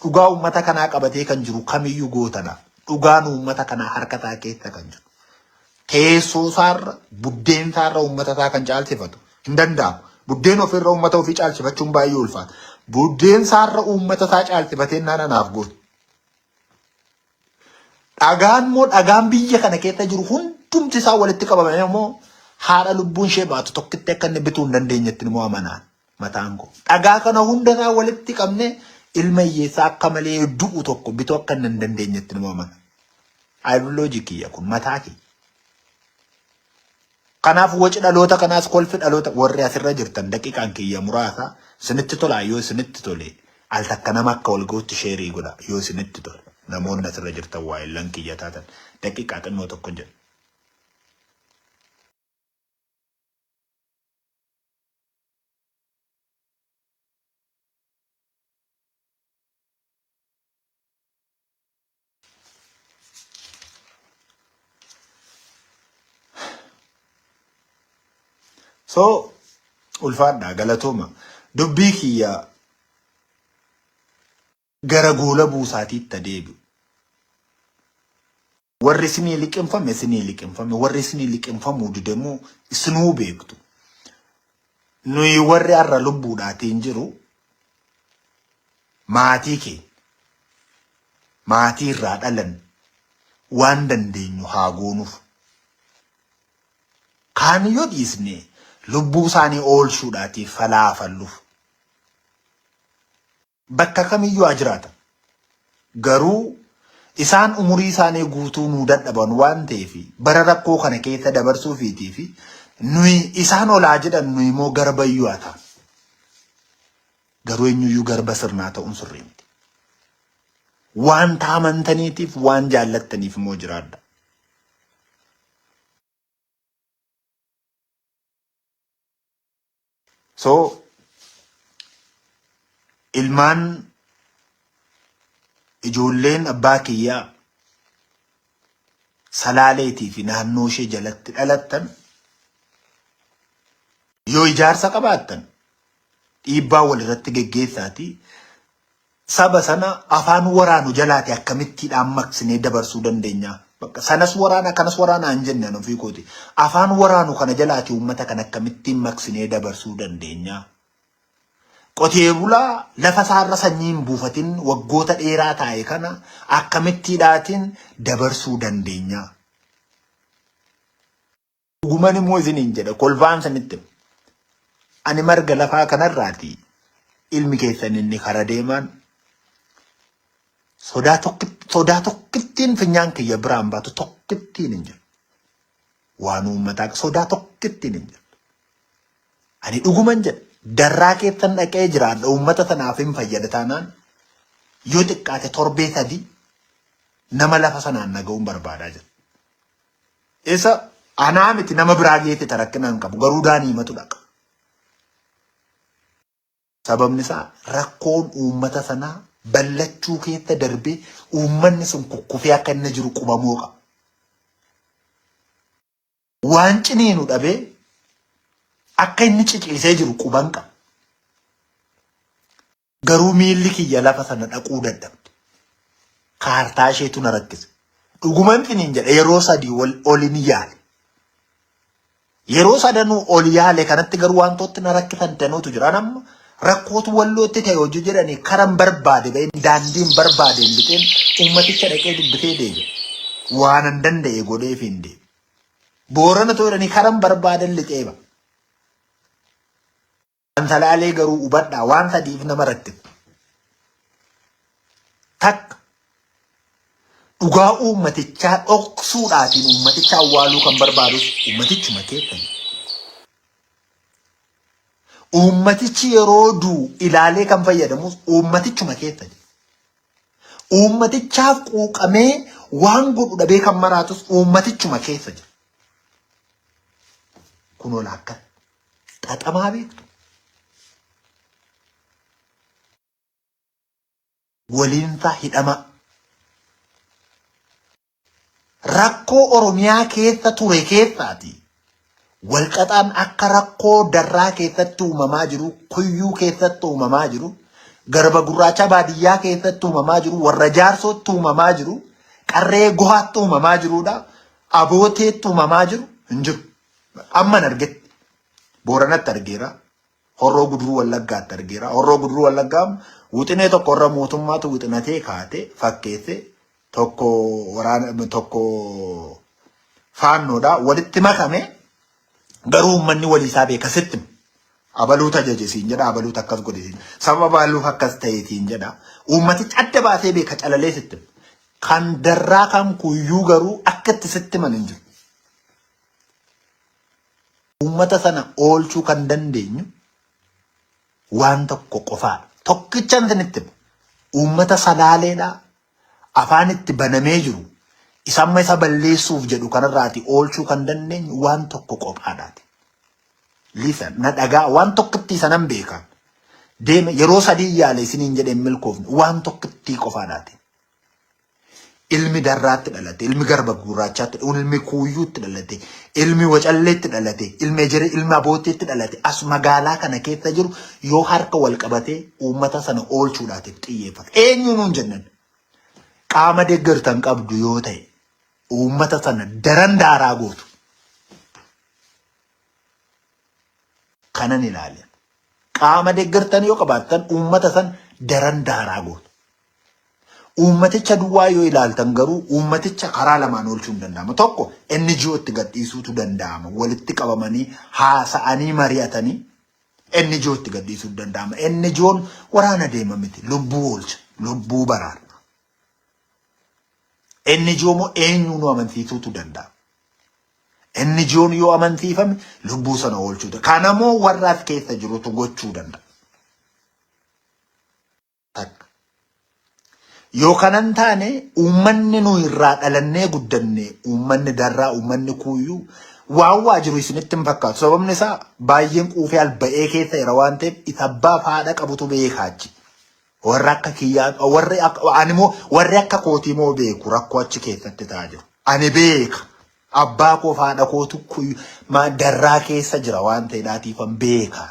Dhugaa uummata kanaa qabatee kan jiru kamiyyuu gootadha. Dhugaan uummata kanaa harka isaa keessa kan jiru. Teessoo isaarra, buddeen isaarra uummata isaa kan caalsifatu hin danda'amu. Buddeen ofiirra uummata ofii caalsifachuun baay'ee ulfaata. Buddeen isaarra uummata isaa caalsifatee naan anaaf goota. Dhagaan immoo dhagaan biyya kana keessa jiru hundumti isaa walitti qabamee immoo haadha lubbuun ishee baatu tokkitti akka inni bituu hin dandeenyetti immoo amanaan mataan koo. Dhagaa kana hunda isaa walitti qabnee ilma hiyyeessaa akka malee du'u tokko bituu akka inni hin dandeenyetti immoo amana. Ayidiloojii kiyya kun mataa kiyya. Kanaaf waci dhaloota kanaas kolfi dhaloota warri asirra jirtan daqiiqaan kiyya muraasa isinitti tolaa yoo isinitti tole al takka nama akka wal ga'utti sheerii godha yoo isinitti tole namoonni asirra jirtan waa'ellan kiyya taatan daqiiqaa xinnoo tokko jedha. So ulfaadhaa galatooma dubbii kiyya gara goola buusaatiitti adeebi'u. Warri isinii liqimfame isinii liqimfame warri isinii liqimfamuu didemuu isinuu beektu. Nuyi warri har'a lubbuudhaatiin jiru maatii keenya maatii irraa dhalan waan dandeenyu haa goonuuf. Kaan yoo dhiisne lubbuu isaanii oolchuudhaatiif falaa haa falluuf. Bakka kamiyyuu haa jiraatan. Garuu isaan umurii isaanii guutuu nuu dadhaban waan ta'eef bara rakkoo kana keessa dabarsuufiitii fi nuyi isaan olaa jedhan nuyi immoo garbayyuu haa ta'an. Garuu eenyuyyuu garba sirnaa ta'uun sirrii miti. Waan amantaniitiif waan jaallattaniif immoo jiraadha. So ilmaan ijoolleen abbaa kiyyaa Salaaleetii fi naannoo ishee jalatti dhalattan yoo ijaarsa qabaattan dhiibbaa walirratti geggeessaatii saba sana afaan waraanu jalaati akkamittiidhaan maqsinee dabarsuu dandeenya. Bakka sanas waraana kanas waraana hin jenne an ofii kooti. Afaan waraanu kana jalaati uummata kana akkamittiin maqsinee dabarsuu dandeenya. Qotee bulaa lafa isaarra sanyii hin buufatin waggoota dheeraa taa'e kana akkamittiidhaatiin dabarsuu dandeenya. Dhuguman immoo isiniin jedha kolfaan isinitti hima. Ani marga lafaa kanarraati ilmi keessan inni kara deemaan sodaa tokkitti sodaa tokkittiin finyaan kiyya biraan baatu tokkittiin hin jiru. Waan uummataa sodaa tokkittiin hin jiru. Ani dhuguman jedha darraa keessan dhaqee jiraadha uummata sanaaf hin fayyada taanaan yoo xiqqaate torbee sadii nama lafa sanaan naga'uun barbaadaa jira. Isa anaa miti nama biraa geesse rakkina hin qabu garuu daaniimatu dhaqa. Sababni isaa rakkoon uummata sanaa ballachuu keessa darbee uummanni sun kukkufee akka inni jiru qubamuu qaba. Waan ciniinu dhabee akka inni ciciisee jiru quban qaba. Garuu miilli kiyya lafa sana dhaquu dadhabde. Kaartaa isheetu na rakkise. Dhuguman isiniin jedha yeroo sadii ol olin yaale. Yeroo sadanuu ol yaale kanatti garuu wantootni na rakkisan danuutu jira. An amma rakkootu wallootti ta'e hojii jedhanii karan barbaade ba'een daandiin barbaade hin lixeen uummaticha dhaqee dubbisee deebi'e. Waanan danda'e godheef hin deebi'e. Boorana ta'uu jedhanii karan barbaadan lixee ba'a. Waan salaalee garuu hubadhaa waan sadiif nama rakkisa. Takka dhugaa uummatichaa dhoksuudhaatiin uummaticha awwaaluu kan barbaadus uummatichuma keessa jira. Uummatichi yeroo du'u ilaalee kan fayyadamus uummatichuma keessa jira. Uummatichaaf quuqamee waan godhu dhabee kan maraatus uummatichuma keessa jira. Kunoo laakkan. Xaxamaa beektu. Waliinsaa hidhamaa. Rakkoo Oromiyaa keessa ture keessaati. Walxaxaan akka rakkoo darraa keessatti uumamaa jiru, kuyyuu keessatti uumamaa jiru, garba gurraacha baadiyyaa keessatti uumamaa jiru, warra jaarsootti uumamaa jiru, Qarree Gohaatti uumamaa jiruudha. Abooteetti uumamaa jiru hin jiru. Amman argetti. Booranatti argeera. Horroo Guduruu Wallaggaatti argeera. Horroo Guduruu Wallaggaa wixinee tokko irra mootummaatu wixinatee kaate fakkeesse tokko waraana tokko faannoodha walitti makame garuu uummanni walii isaa beeka sitti hima. Abaluutu ajaje siin jedha abaluutu akkas godhe siin sababa abaluuf akkas ta'e siin jedha uummatichi adda baasee beeka calalee sitti hima. Kan darraa kan kuyyuu garuu akka itti sitti himan hin jiru. Uummata sana oolchuu kan dandeenyu waan tokko qofaadha. Tokkichan isinitti hima. Uummata Salaaleedhaa afaan itti banamee jiru isa amma isa balleessuuf jedhu kanarraati oolchuu kan dandeenyu waan tokko qophaadhaati. Listen, na dhagaa waan tokkittii sanan beekan. Deeme yeroo sadii yaale isiniin jedhee hin milkoofne waan tokkittii qofaadhaati. Ilmi Darraatti dhalate, ilmi Garba Gurraachaatti, ilmi Kuuyyuutti dhalate, ilmi Wacalleetti dhalate, ilmi Ejeree, ilmi Abootteetti dhalate, as magaalaa kana keessa jiru yoo harka wal qabatee uummata sana oolchuudhaatiif xiyyeeffate. Eenyu nuun jennan? Qaama deeggartan qabdu yoo ta'e uummata sana daran daaraa gootu. Kanan ilaale. Qaama deeggartan yoo qabaattan uummata san daran daaraa gootu. Uummaticha duwwaa yoo ilaaltan garuu uummaticha karaa lamaan oolchuun danda'ama. Tokko NGO itti gadhiisuutu danda'ama. Walitti qabamanii haasa'anii mari'atanii NGO itti gadhiisuutu danda'ama. NGOn waraana deema miti. Lubbuu oolcha. Lubbuu baraara. NGO immoo eenyuun amansiisuutu danda'a. NGOn yoo amansiifame lubbuu sana oolchuu danda'a. Kanammoo warra as keessa jirutu gochuu danda'a. Takka. Yoo kanan taane uummanni nu irraa dhalannee guddanne uummanni darraa uummanni kuuyyuu waan waa jiru isinitti hin fakkaatu. Sababni isaa baay'een quufee alba'ee keessa jira waan ta'eef isa abbaaf haadha qabutu beekaa achi. Warra akka kiyyaa warri akka ani moo warri akka kootii moo beeku rakkoo achi keessatti ta'aa jiru. Ani beeka. Abbaa koof haadha kootu kuyyu darraa keessa jira waan ta'eedhaatiifan beeka.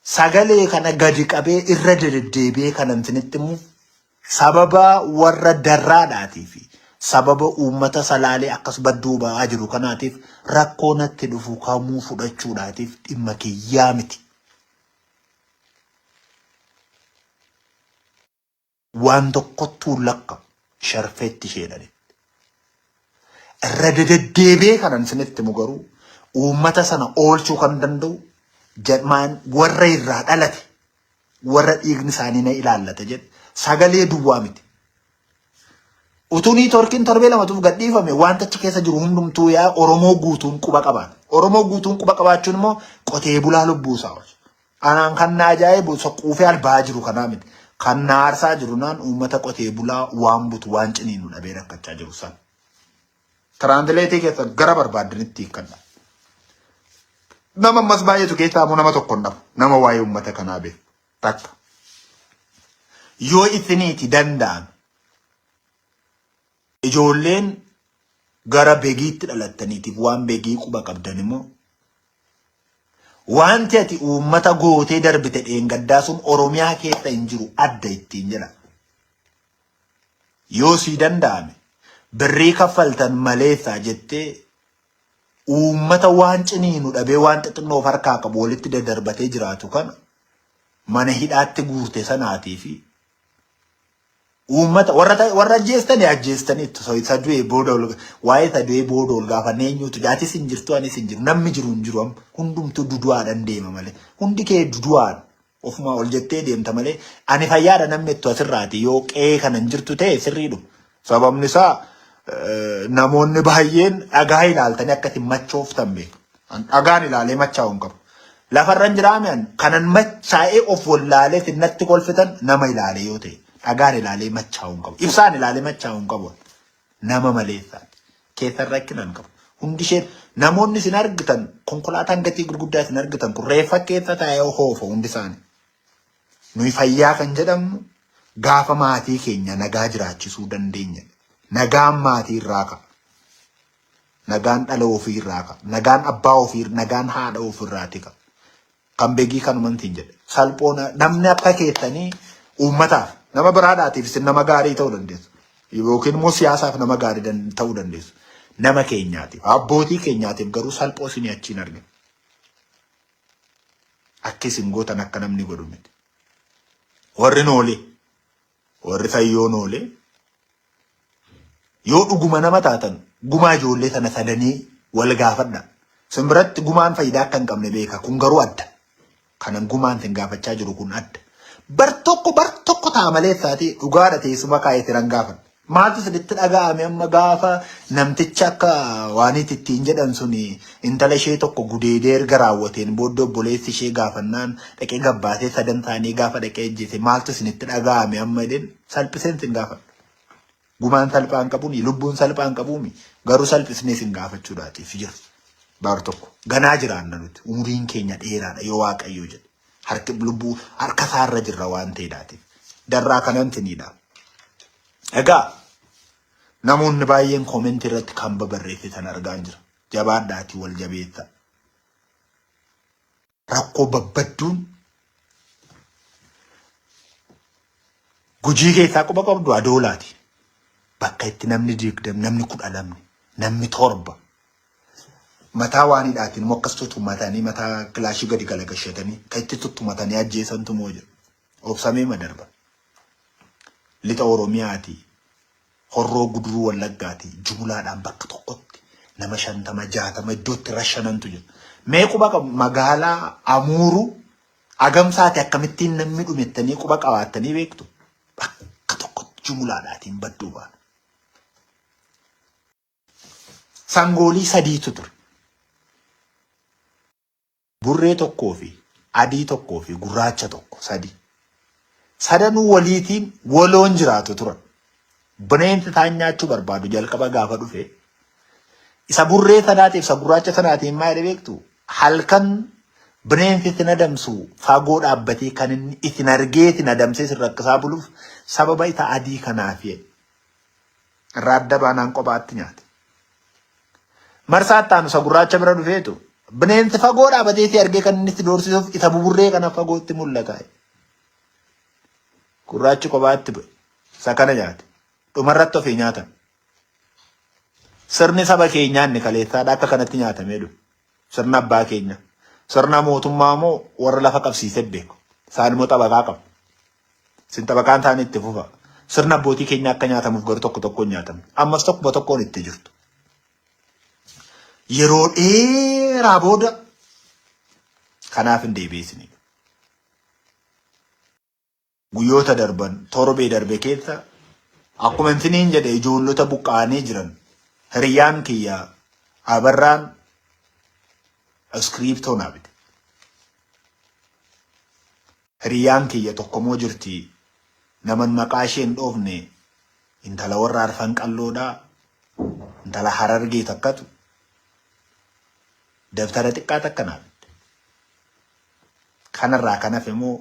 Sagalee kana gadi qabee irra deddeebi'ee kanan isinitti himu sababa warra darraadhaatii fi sababa uummata Salaalee akkas badduu ba'aa jiru kanaatiif rakkoo natti dhufu kamuu fudhachuudhaatiif dhimma kiyyaa miti. Waan tokkottuu hin lakkaa'u sharfeetti isheedhanitti. Irra dededdeebi'ee kanan isinitti himu garuu uummata sana oolchuu kan danda'u jedhmaan warra irraa dhalate warra dhiigni isaanii na ilaallata jedhe sagalee duwwaa miti. Utuu niitoorkiin torbee lamatuuf gadhiifame wanta achi keessa jiru hundumtuu yaa Oromoo guutuun quba qabaan. Oromoo guutuun quba qabaachuun immoo qotee bulaa lubbuu isaa oolcha. Anaan kan na ajaa'ibu isa quufee alba'aa jiru kanaa miti. Kan na aarsaa jiru naan uummata qotee bulaa waan butu waan ciniinu dhabee rakkachaa jiru san. Tiraantileetii keessa gara barbaaddanitti hiikkadha. Nama ammas baay'atu keessaa immoo nama tokko hin dhabu. Nama waa'ee uummata kanaa beeku. Takka. Yoo isiniiti danda'ame ijoolleen gara begiitti dhalattaniitiif waan begii quba qabdan immoo Wanti ati uummata gootee darbite dheengaddaa sun Oromiyaa keessa hin jiru adda ittiin jedha. Yoo sii danda'ame birrii kaffaltan maleessaa jettee uummata waan ciniinu dhabee waan xixinnoo of harkaa qabu walitti dadarbatee jiraatu kana mana hidhaatti guurte sanaatii fi Uummata warra ta'e warra ajjeestani ajjeestaniittu so isa du'e booda ol waa'ee isa du'e booda ol gaafanne eenyutu jaatis hin jirtu anis hin jiru namni jiru hin jiru amma hundumtuu dudu'aadhaan deema malee hundi kee dudu'aan ofumaa ol jettee deemta malee ani fayyaadha namni ittu asirraati yoo qe'ee kana hin jirtu ta'e sirriidhuma sababni isaa namoonni baay'een dhagaa ilaaltanii akka isin machooftan beeku. An dhagaan ilaalee machaa'u hin qabu. Lafarra hin jiraame an kanan machaa'ee of wallaalee isin natti kolfitan nama ilaalee yoo ta'e dhagaan ilaalee machaa'u hin qabu. Ibsaan ilaalee machaa'u hin qabu. Nama maleessaati. Keessan rakkina hin qabu. Hundi isheen namoonni isin argitan konkolaataan gatii gurguddaa isin argitan kun reeffa keessa taa'ee hoofa hundi isaanii. Nuyi fayyaa kan jedhamnu gaafa maatii keenya nagaa jiraachisuu dandeenya. Nagaan maatii irraa ka'a. Nagaan dhala ofii irraa ka'a. Nagaan abbaa ofii, nagaan haadha ofii irraati ka'a. Kan begii kanuman siin jedhe. Salphoon namni akka keessanii uummataaf Nama biraadhaatiif isin nama gaarii ta'uu dandeessu. Yookiin immoo siyaasaaf nama gaarii ta'uu dandeessu. Nama keenyaatiif, abbootii keenyaatiif garuu salphoo isinii achiin argina. Akka isin gootan akka namni godhu miti. Warri noolee, warri sayyoon oolee yoo dhuguma nama taatan gumaa ijoollee sana sadanii wal gaafadha. Isin biratti gumaan faayidaa akka hin qabne beeka. Kun garuu adda. Kanan gumaan isin gaafachaa jiru kun adda. Bar tokko bar tokko ta'a malee isaati dhugaadha teessuma kaa'ee siran gaafadha. Maaltu isinitti dhaga'ame amma gaafa namticha akka waaniiti ittiin jedhan sun intala ishee tokko gudeedee erga raawwateen booddee obboleessi ishee gaafannaan dhaqee gabbaasee sadan isaanii gaafa dhaqee ajjeese maaltu isinitti dhaga'ame amma jedheen salphiseen isin gaafadha. Gumaan salphaan qabuuni lubbuun salphaan qabuumi garuu salphisnee isin gaafachuudhaatiif jira. Baar tokko ganaa jiraanna nuti umuriin keenya dheeraadha yoo waaqayyoo jedhe harki lubbuu harka isaarra jirra waan ta'eedhaatiif darraa kanan siniidha. Egaa namoonni baay'een koomentii irratti kan babarreessitan argaan jira. Jabaadhaatii wal jabeessa. Rakkoo babbadduun Gujii keessaa quba qabdu adoolaati. Bakka itti namni 20, namni 12, namni 7 mataa waan hidhaatiin immoo akkas tutumatanii mataa kilaashii gadi galagashatanii kan itti tuttumatanii ajjeesantu moo jira. Obsamee madarba. Lixa Oromiyaati, Horroo Guduruu Wallaggaati jumlaadhaan bakka tokkotti nama 50, 60 iddootti rashanantu jira. Mee quba qabu magaalaa Amuuruu Agamsaati akkamittiin namni dhumettanii quba qabaattanii beektu? Bakka tokkotti jumlaadhaatiin badduu baana. Sangoolii sadiitu ture. Burree tokkoo fi adii tokkoo fi gurraacha tokko sadi. Sadanuu waliitiin waloon jiraatu turan. Bineensi isaan nyaachuu barbaadu jalqaba gaafa dhufe isa burree sanaatiif isa gurraacha sanaatiin maal jedhe beektu? Halkan bineensi isin adamsu fagoo dhaabbatee kan inni isin argee isin adamsee isin rakkisaa buluuf sababa isa adii kanaaf jedhe. Irraa adda baanaan kophaatti nyaate. Marsaa itti aanu isa gurraacha bira dhufeetu bineensi fagoo dhaabatee si argee kan inni si doorsisuuf isa buburree kana fagootti mul'ata. Gurraachi kophaatti bu'e. Isa kana nyaate. Dhumarratti ofii nyaatan. Sirni saba keenyaa inni kaleessaadha akka kanatti nyaatamee dhufe. Sirna abbaa keenya. Sirna mootummaa immoo warra lafa qabsiisee beeku. Isaan immoo xabaqaa qabu. Isin xabaqaan isaanii itti fufa. Sirna abbootii keenyaa akka nyaatamuuf garuu tokko tokkoon nyaatamne. Ammas tokkuma tokkoon itti jirtu. Yeroo dheeraa booda kanaaf hin deebi'ee Guyyoota darban torbee darbe keessa akkuma isiniin jedhe ijoollota buqqa'anii jiran hiriyyaan kiyya Abarraan iskiriiptoo naa bite. Hiriyyaan kiyya tokkomoo jirti naman maqaa ishee hin dhoofne intala warra arfan qalloodhaa intala harargee takkatu dabtara xiqqaa takka naa bitte. Kanarraa kan hafe immoo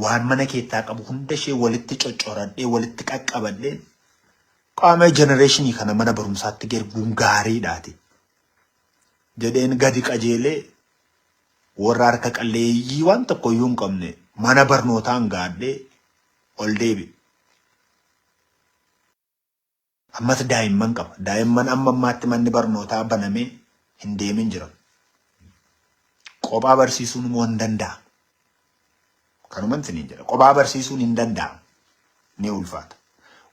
waan mana keessaa qabu hunda ishee walitti coccoradhee walitti qaqqabadheen qaama jenereeshinii kana mana barumsaatti erguun gaariidhaati jedheen gadi qajeelee warra harka qalleeyyii waan tokko iyyuu hin qabne mana barnootaan gaadhee ol deebi'e. Ammas daa'imman qaba. Daa'imman amma ammaatti manni barnootaa banamee hin deemin jiran. Qophaa barsiisuun immoo hin danda'amu. Kanuman isiniin jedha. Qophaa barsiisuun hin danda'amu. Ni ulfaata.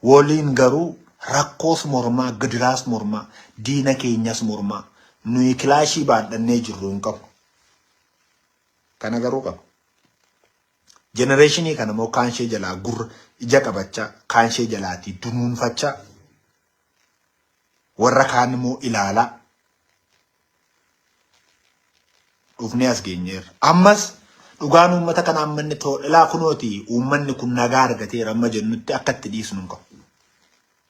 Waliin garuu rakkoos mormaa, gidiraas mormaa, diina keenyas mormaa, nuyi kilaashii baadhannee jirru hin qabu. Kana garuu qaba. Jenereeshinii kana immoo kaan ishee jalaa gurra ija qabachaa, kaan ishee jalaatii dunuunfachaa, warra kaan immoo ilaalaa dhufnee as geenyeerra. Ammas dhugaan uummata kanaa amma inni ilaa kunooti uummanni kun nagaa argateera amma jennutti akka itti dhiisnu hin qabu.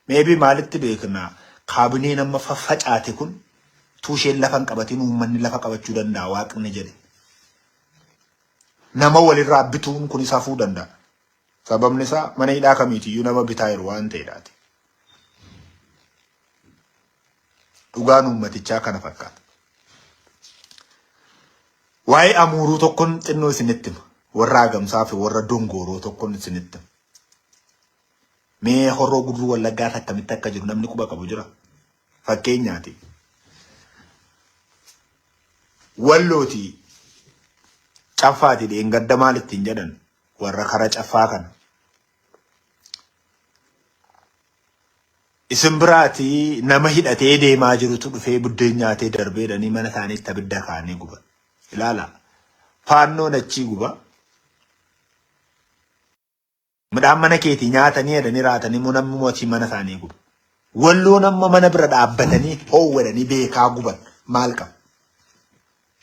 Maybe maalitti beekna kaabineen amma faffacaate kun tuusheen lafa hin qabatin uummanni lafa qabachuu danda'a waaqni jedhe. Nama walirraa bituun kunis hafuu danda'a. Sababni isaa mana hidhaa kamiitiyyuu nama bitaa jiru waan ta'eedhaati. Dhugaan uummatichaa kana fakkaata. Waa'ee amuuruu tokkon xinnoo isinitti hima. Warra agamsaa fi warra dongooroo tokkon isinitti hima. Mee Horroo Guduruu Wallaggaas akkamitti akka jiru namni quba qabu jira? Fakkeenyaati. Wallooti Caffaati dheengadda maal ittiin jedhan warra kara Caffaa kana. Isin biraati nama hidhatee deemaa jirutu dhufee buddeen nyaatee darbee jedhanii mana isaaniitti abidda kaa'anii guban. Ilaala. Faannoon achii guba. Midhaan mana keetii nyaatanii jedhanii raatanii immoo namni immoo achii mana isaanii guba. Walloon amma mana bira dhaabbatanii hoowwadanii beekaa guban maal qaba?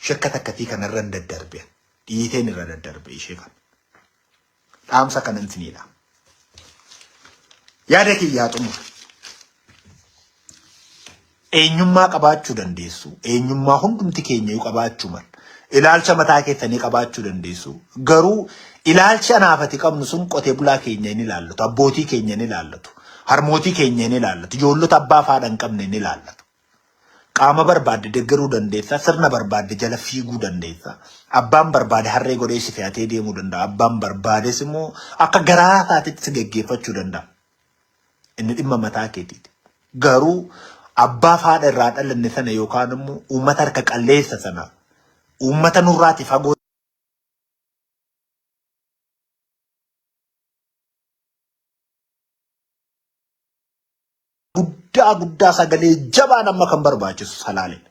Shakka takkatii kanarra hin daddarbe. Dhiiteen irra daddarbe ishee kana. Dhaamsa kanan siniidha. Yaada kiyyaa xumura. Eenyummaa qabaachuu dandeessu. Eenyummaa hundumti keenya iyyuu qabaachuu mala. Ilaalcha mataa keessanii qabaachuu dandeessu. Garuu ilaalchi anaaf ati qabnu sun qotee bulaa keenya hin ilaallatu. Abbootii keenya hin ilaallatu. Harmootii keenya hin ilaallatu. Ijoollota abbaa fi haadha hin qabne hin ilaallatu. Qaama barbaadde deggeruu dandeessa, sirna barbaadde jala fiiguu dandeessa. Abbaan barbaade harree godhee si fe'atee deemuu danda'a. Abbaan barbaades immoo akka garaa isaatitti si geggeeffachuu danda'a. Inni dhimma mataa keetiiti. Garuu abbaa fi haadha irraa dhalanne sana yookaan immoo uummata harka qalleessa sana uummata nurraati fagoo guddaa guddaa sagalee jabaan amma kan barbaachisu Salaaledha.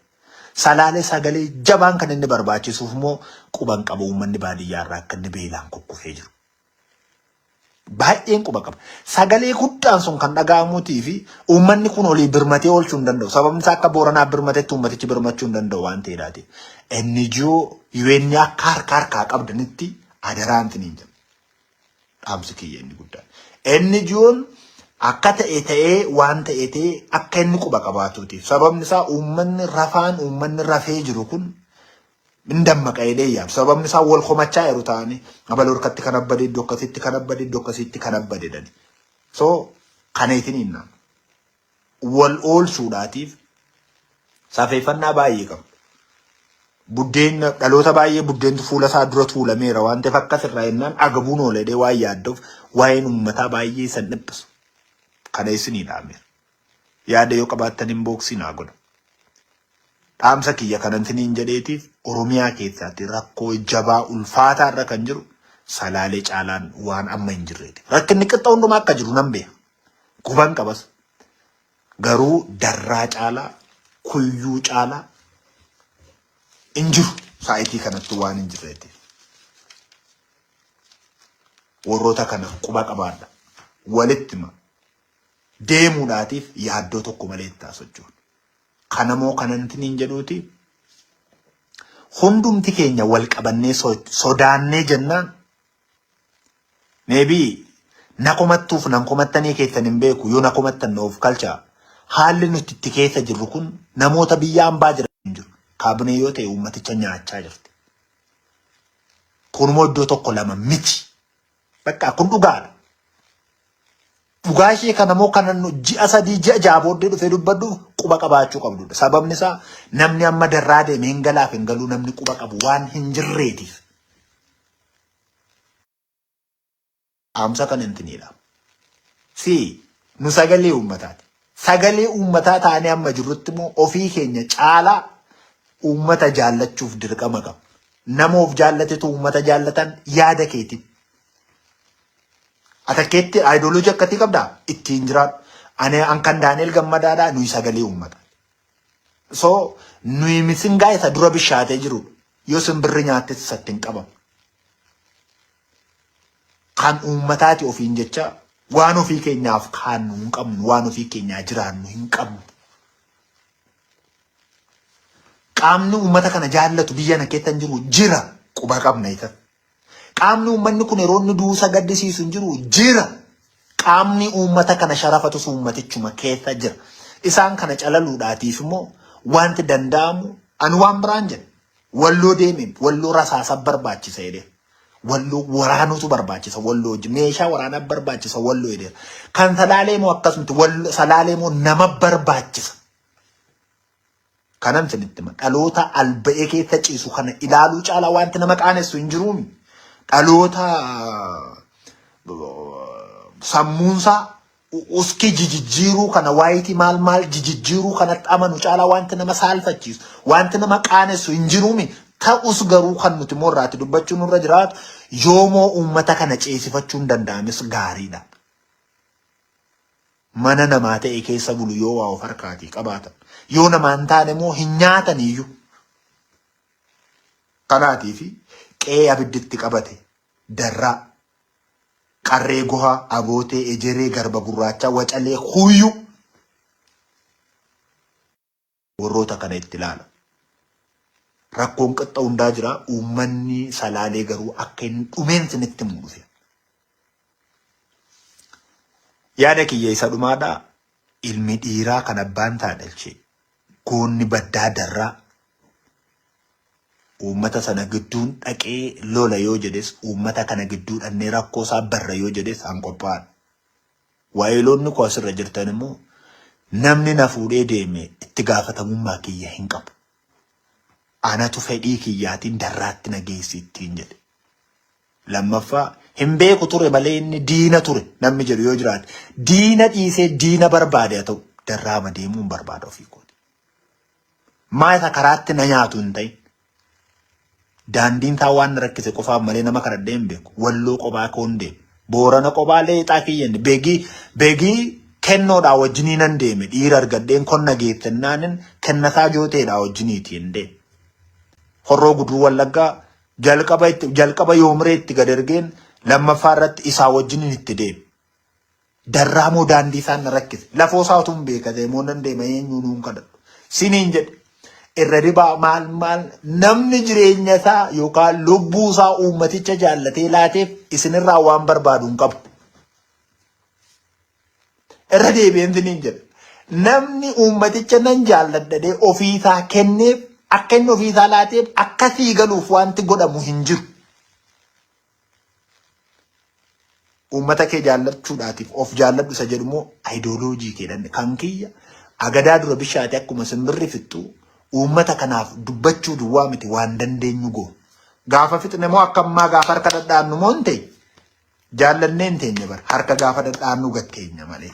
Salaalee sagalee jabaan kan inni barbaachisuuf immoo quban qaba uummanni baadiyyaa irraa akka inni beelaan kukkufee jiru. Baay'een quba qaba. Sagalee guddaan sun kan dhaga'amuutii fi uummanni kun olii birmatee oolchuu hin danda'u. Sababni isaa akka Booranaa birmatetti uummatichi birmachuu hin danda'u waan ta'eedhaati. NGO UN akka harka harkaa qabdanitti adaraan isiniin jedha. Dhaamsi kiyya inni guddaan. NGOn akka ta'e ta'ee waan ta'e ta'ee akka inni quba qabaatuutiif. Sababni isaa uummanni rafaan uummanni rafee jiru kun hin dammaqa jedhee yaadu. Sababni isaa wal komachaa jiru ta'anii abaloo harkatti kan abbade iddoo akkasitti kan abbade iddoo akkasitti kan abbade jedhani. So kana isin hin wal oolchuudhaatiif safeeffannaa baay'ee qabna. Buddeen dhaloota baay'ee buddeentu fuula isaa dura tuulameera waan ta'eef akkas irraa jennaan agabuun oola jedhee waan yaadduuf waa'een uummataa baay'ee isan dhiphisu. Kana isinii dhaameera. Yaada yoo qabaattan inbox naa godha. Dhaamsa kiyya kanan isiniin jedheetiif Oromiyaa keessaatti rakkoo jabaa ulfaataa irra kan jiru Salaalee caalaan waan amma hin jirreeti. Rakkinni qixxa hundumaa akka jiru nan beeka. Quban qabas. Garuu Darraa caalaa, Kuyyuu caalaa hin jiru saayitii kanatti waan hin jirreeti. Warroota kana quba qabaadha. Walitti hima. Deemuudhaatiif yaaddoo tokko malee itti socho'u. Kanamoo kananti niin jedhuuti hundumti keenya wal qabannee sodaannee jennaan Maybe na komattuuf nan komattanii keessan hin beeku yoo na komattan na of kalchaa. Haalli nuti itti keessa jirru kun namoota biyya ambaa jiran hin jiru. Kaabinee yoo ta'e uummaticha nyaachaa jirti. Kunimmoo iddoo tokko lama miti. Bakka kun dhugaadha. Dhugaa ishee kana immoo kanan ji'a 3 ji'a 6 booddee dhufee dubbadhu quba qabaachuu qabdudha. Sababni isaa namni amma Darraa deeme hin galaaf hin galuu namni quba qabu waan hin jirreetiif. Dhaamsa kan intiniidha. Si nu sagalee uummataati. Sagalee uummataa taanee amma jirrutti immoo ofii keenya caalaa uummata jaallachuuf dirqama qaba. Nama of jaallatetu uummata jaallatan yaada keetiin. Atakkeetti ayidooloojii akkatii qabdaa? Ittiin jiraadhu. Ani an kan Daani'el Gammadaadhaa nuyi sagalee uummata. So nuyi misingaa isa dura bishaatee jirudha. Yoo simbirri nyaattes isatti hin qabamu. Kan uummataati ofiin jecha waan ofii keenyaaf kaannu hin qabnu, waan ofii keenyaa jiraannu hin qabnu. Qaamni uummata kana jaallatu biyya kana keessa hin jiru jira quba qabna isa. Qaamni uummanni kun yeroo inni du'u isa gaddisiisu hin jiru jira. Qaamni uummata kana sharafatus uummatichuma keessa jira. Isaan kana calaluudhaatiif immoo wanti danda'amu ani waan biraan jedhe. Walloo deemeen Walloo rasaasa barbaachisa jedhee. Walloo waraanuutu barbaachisa Walloo wajjin meeshaa waraanaa barbaachisa Walloo jedheera. Kan Salaalee immoo akkasumti Walloo Salaalee immoo nama barbaachisa. Kanan isinitti hima. Dhaloota alba'ee keessa ciisu kana ilaaluu caalaa wanti nama qaanessu hin jiruumi. Dhaloota sammuunsaa Uskii jijijjiiruu kana waayitii maal maal jijijjiiruu kanatti amanu caalaa wanti nama saalfachiisu, wanti nama qaanessu hin jiruumi. Ta'us garuu kan nuti immoo irraatti dubbachuun nurra jiraatu yoomoo uummata kana ceesifachuun danda'ames gaariidha. Mana namaa ta'e keessa bulu yoo waa of harkaatii qabaatan. Yoo namaa hin taane immoo hin nyaatan iyyuu. Kanaatii fi qe'ee abiddi itti qabate Darraa, Qarree Gohaa, Abootee, Ejeree, Garba Gurraachaa, Wacalee, Kuuyyuu warroota kana itti ilaala. Rakkoon qixxa hundaa jira. Uummanni Salaalee garuu akka hin dhumeen sinitti himuu dhufe. Yaada kiyya isa dhumaadha. Ilmi dhiiraa kan abbaan isaa dhalche goonni baddaa Darraa uummata sana gidduun dhaqee lola yoo jedhes, uummata kana gidduu dhannee rakkoo isaa barra yoo jedhes an qophaa'aadha. Waayiloonni koo asirra jirtan immoo namni na fuudhee deeme itti gaafatamummaa kiyya hin qabu. Anatu fedhii kiyyaatiin Darraatti na geessi ittiin jedhe. Lammaffaa, hin beeku ture malee inni diina ture namni jedhu yoo jiraate, diina dhiisee diina barbaade haa ta'u, Darraama deemuun barbaada ofii kooti. Maa isa karaatti na nyaatu hin ta'in. Daandiin isaa waan na rakkise qofaaf malee nama kadhadhee hin beeku. Walloo qophaa koon deeme. Boorana qophaa leexaa kiyyan Begii Begii kennoodhaa wajjinii nan deeme. Dhiira argadheen konna geessennaanin kennasaa jooteedhaa wajjiniiti hin deeme. Horroo Guduruu Wallaggaa jalqaba itti jalqaba yoomiree itti gad ergeen lammaffaa irratti isaa wajjiniin itti deeme. Darraa moo daandii isaan na rakkise. Lafoo isaa utuu hin beekatee moo nan deema eenyuu nuun kadhadhu. Siniin jedhe. Irra dibaa maal maal namni jireenya isaa yookaan lubbuu isaa uummaticha jaallatee laateef isinirraa waan barbaadu hin qabu. Irra deebi'een siniin jedha. Namni uummaticha nan jaalladha jedhee ofii isaa kenneef akka inni ofii isaa laateef akka sii galuuf wanti godhamu hin jiru. Uummata kee jaallachuudhaatiif of jaalladhu isa jedhu immoo ayidooloojii kee dhanne kan kiyya agadaa dura bishaate akkuma simbirri fixxu uummata kanaaf dubbachuu duwwaa miti waan dandeenyu goona. Gaafa fixne immoo akka ammaa gaafa harka dhadhaannu moo hin ta'e jaallannee hin teenye bara harka gaafa dhadhaannu gatteenya malee.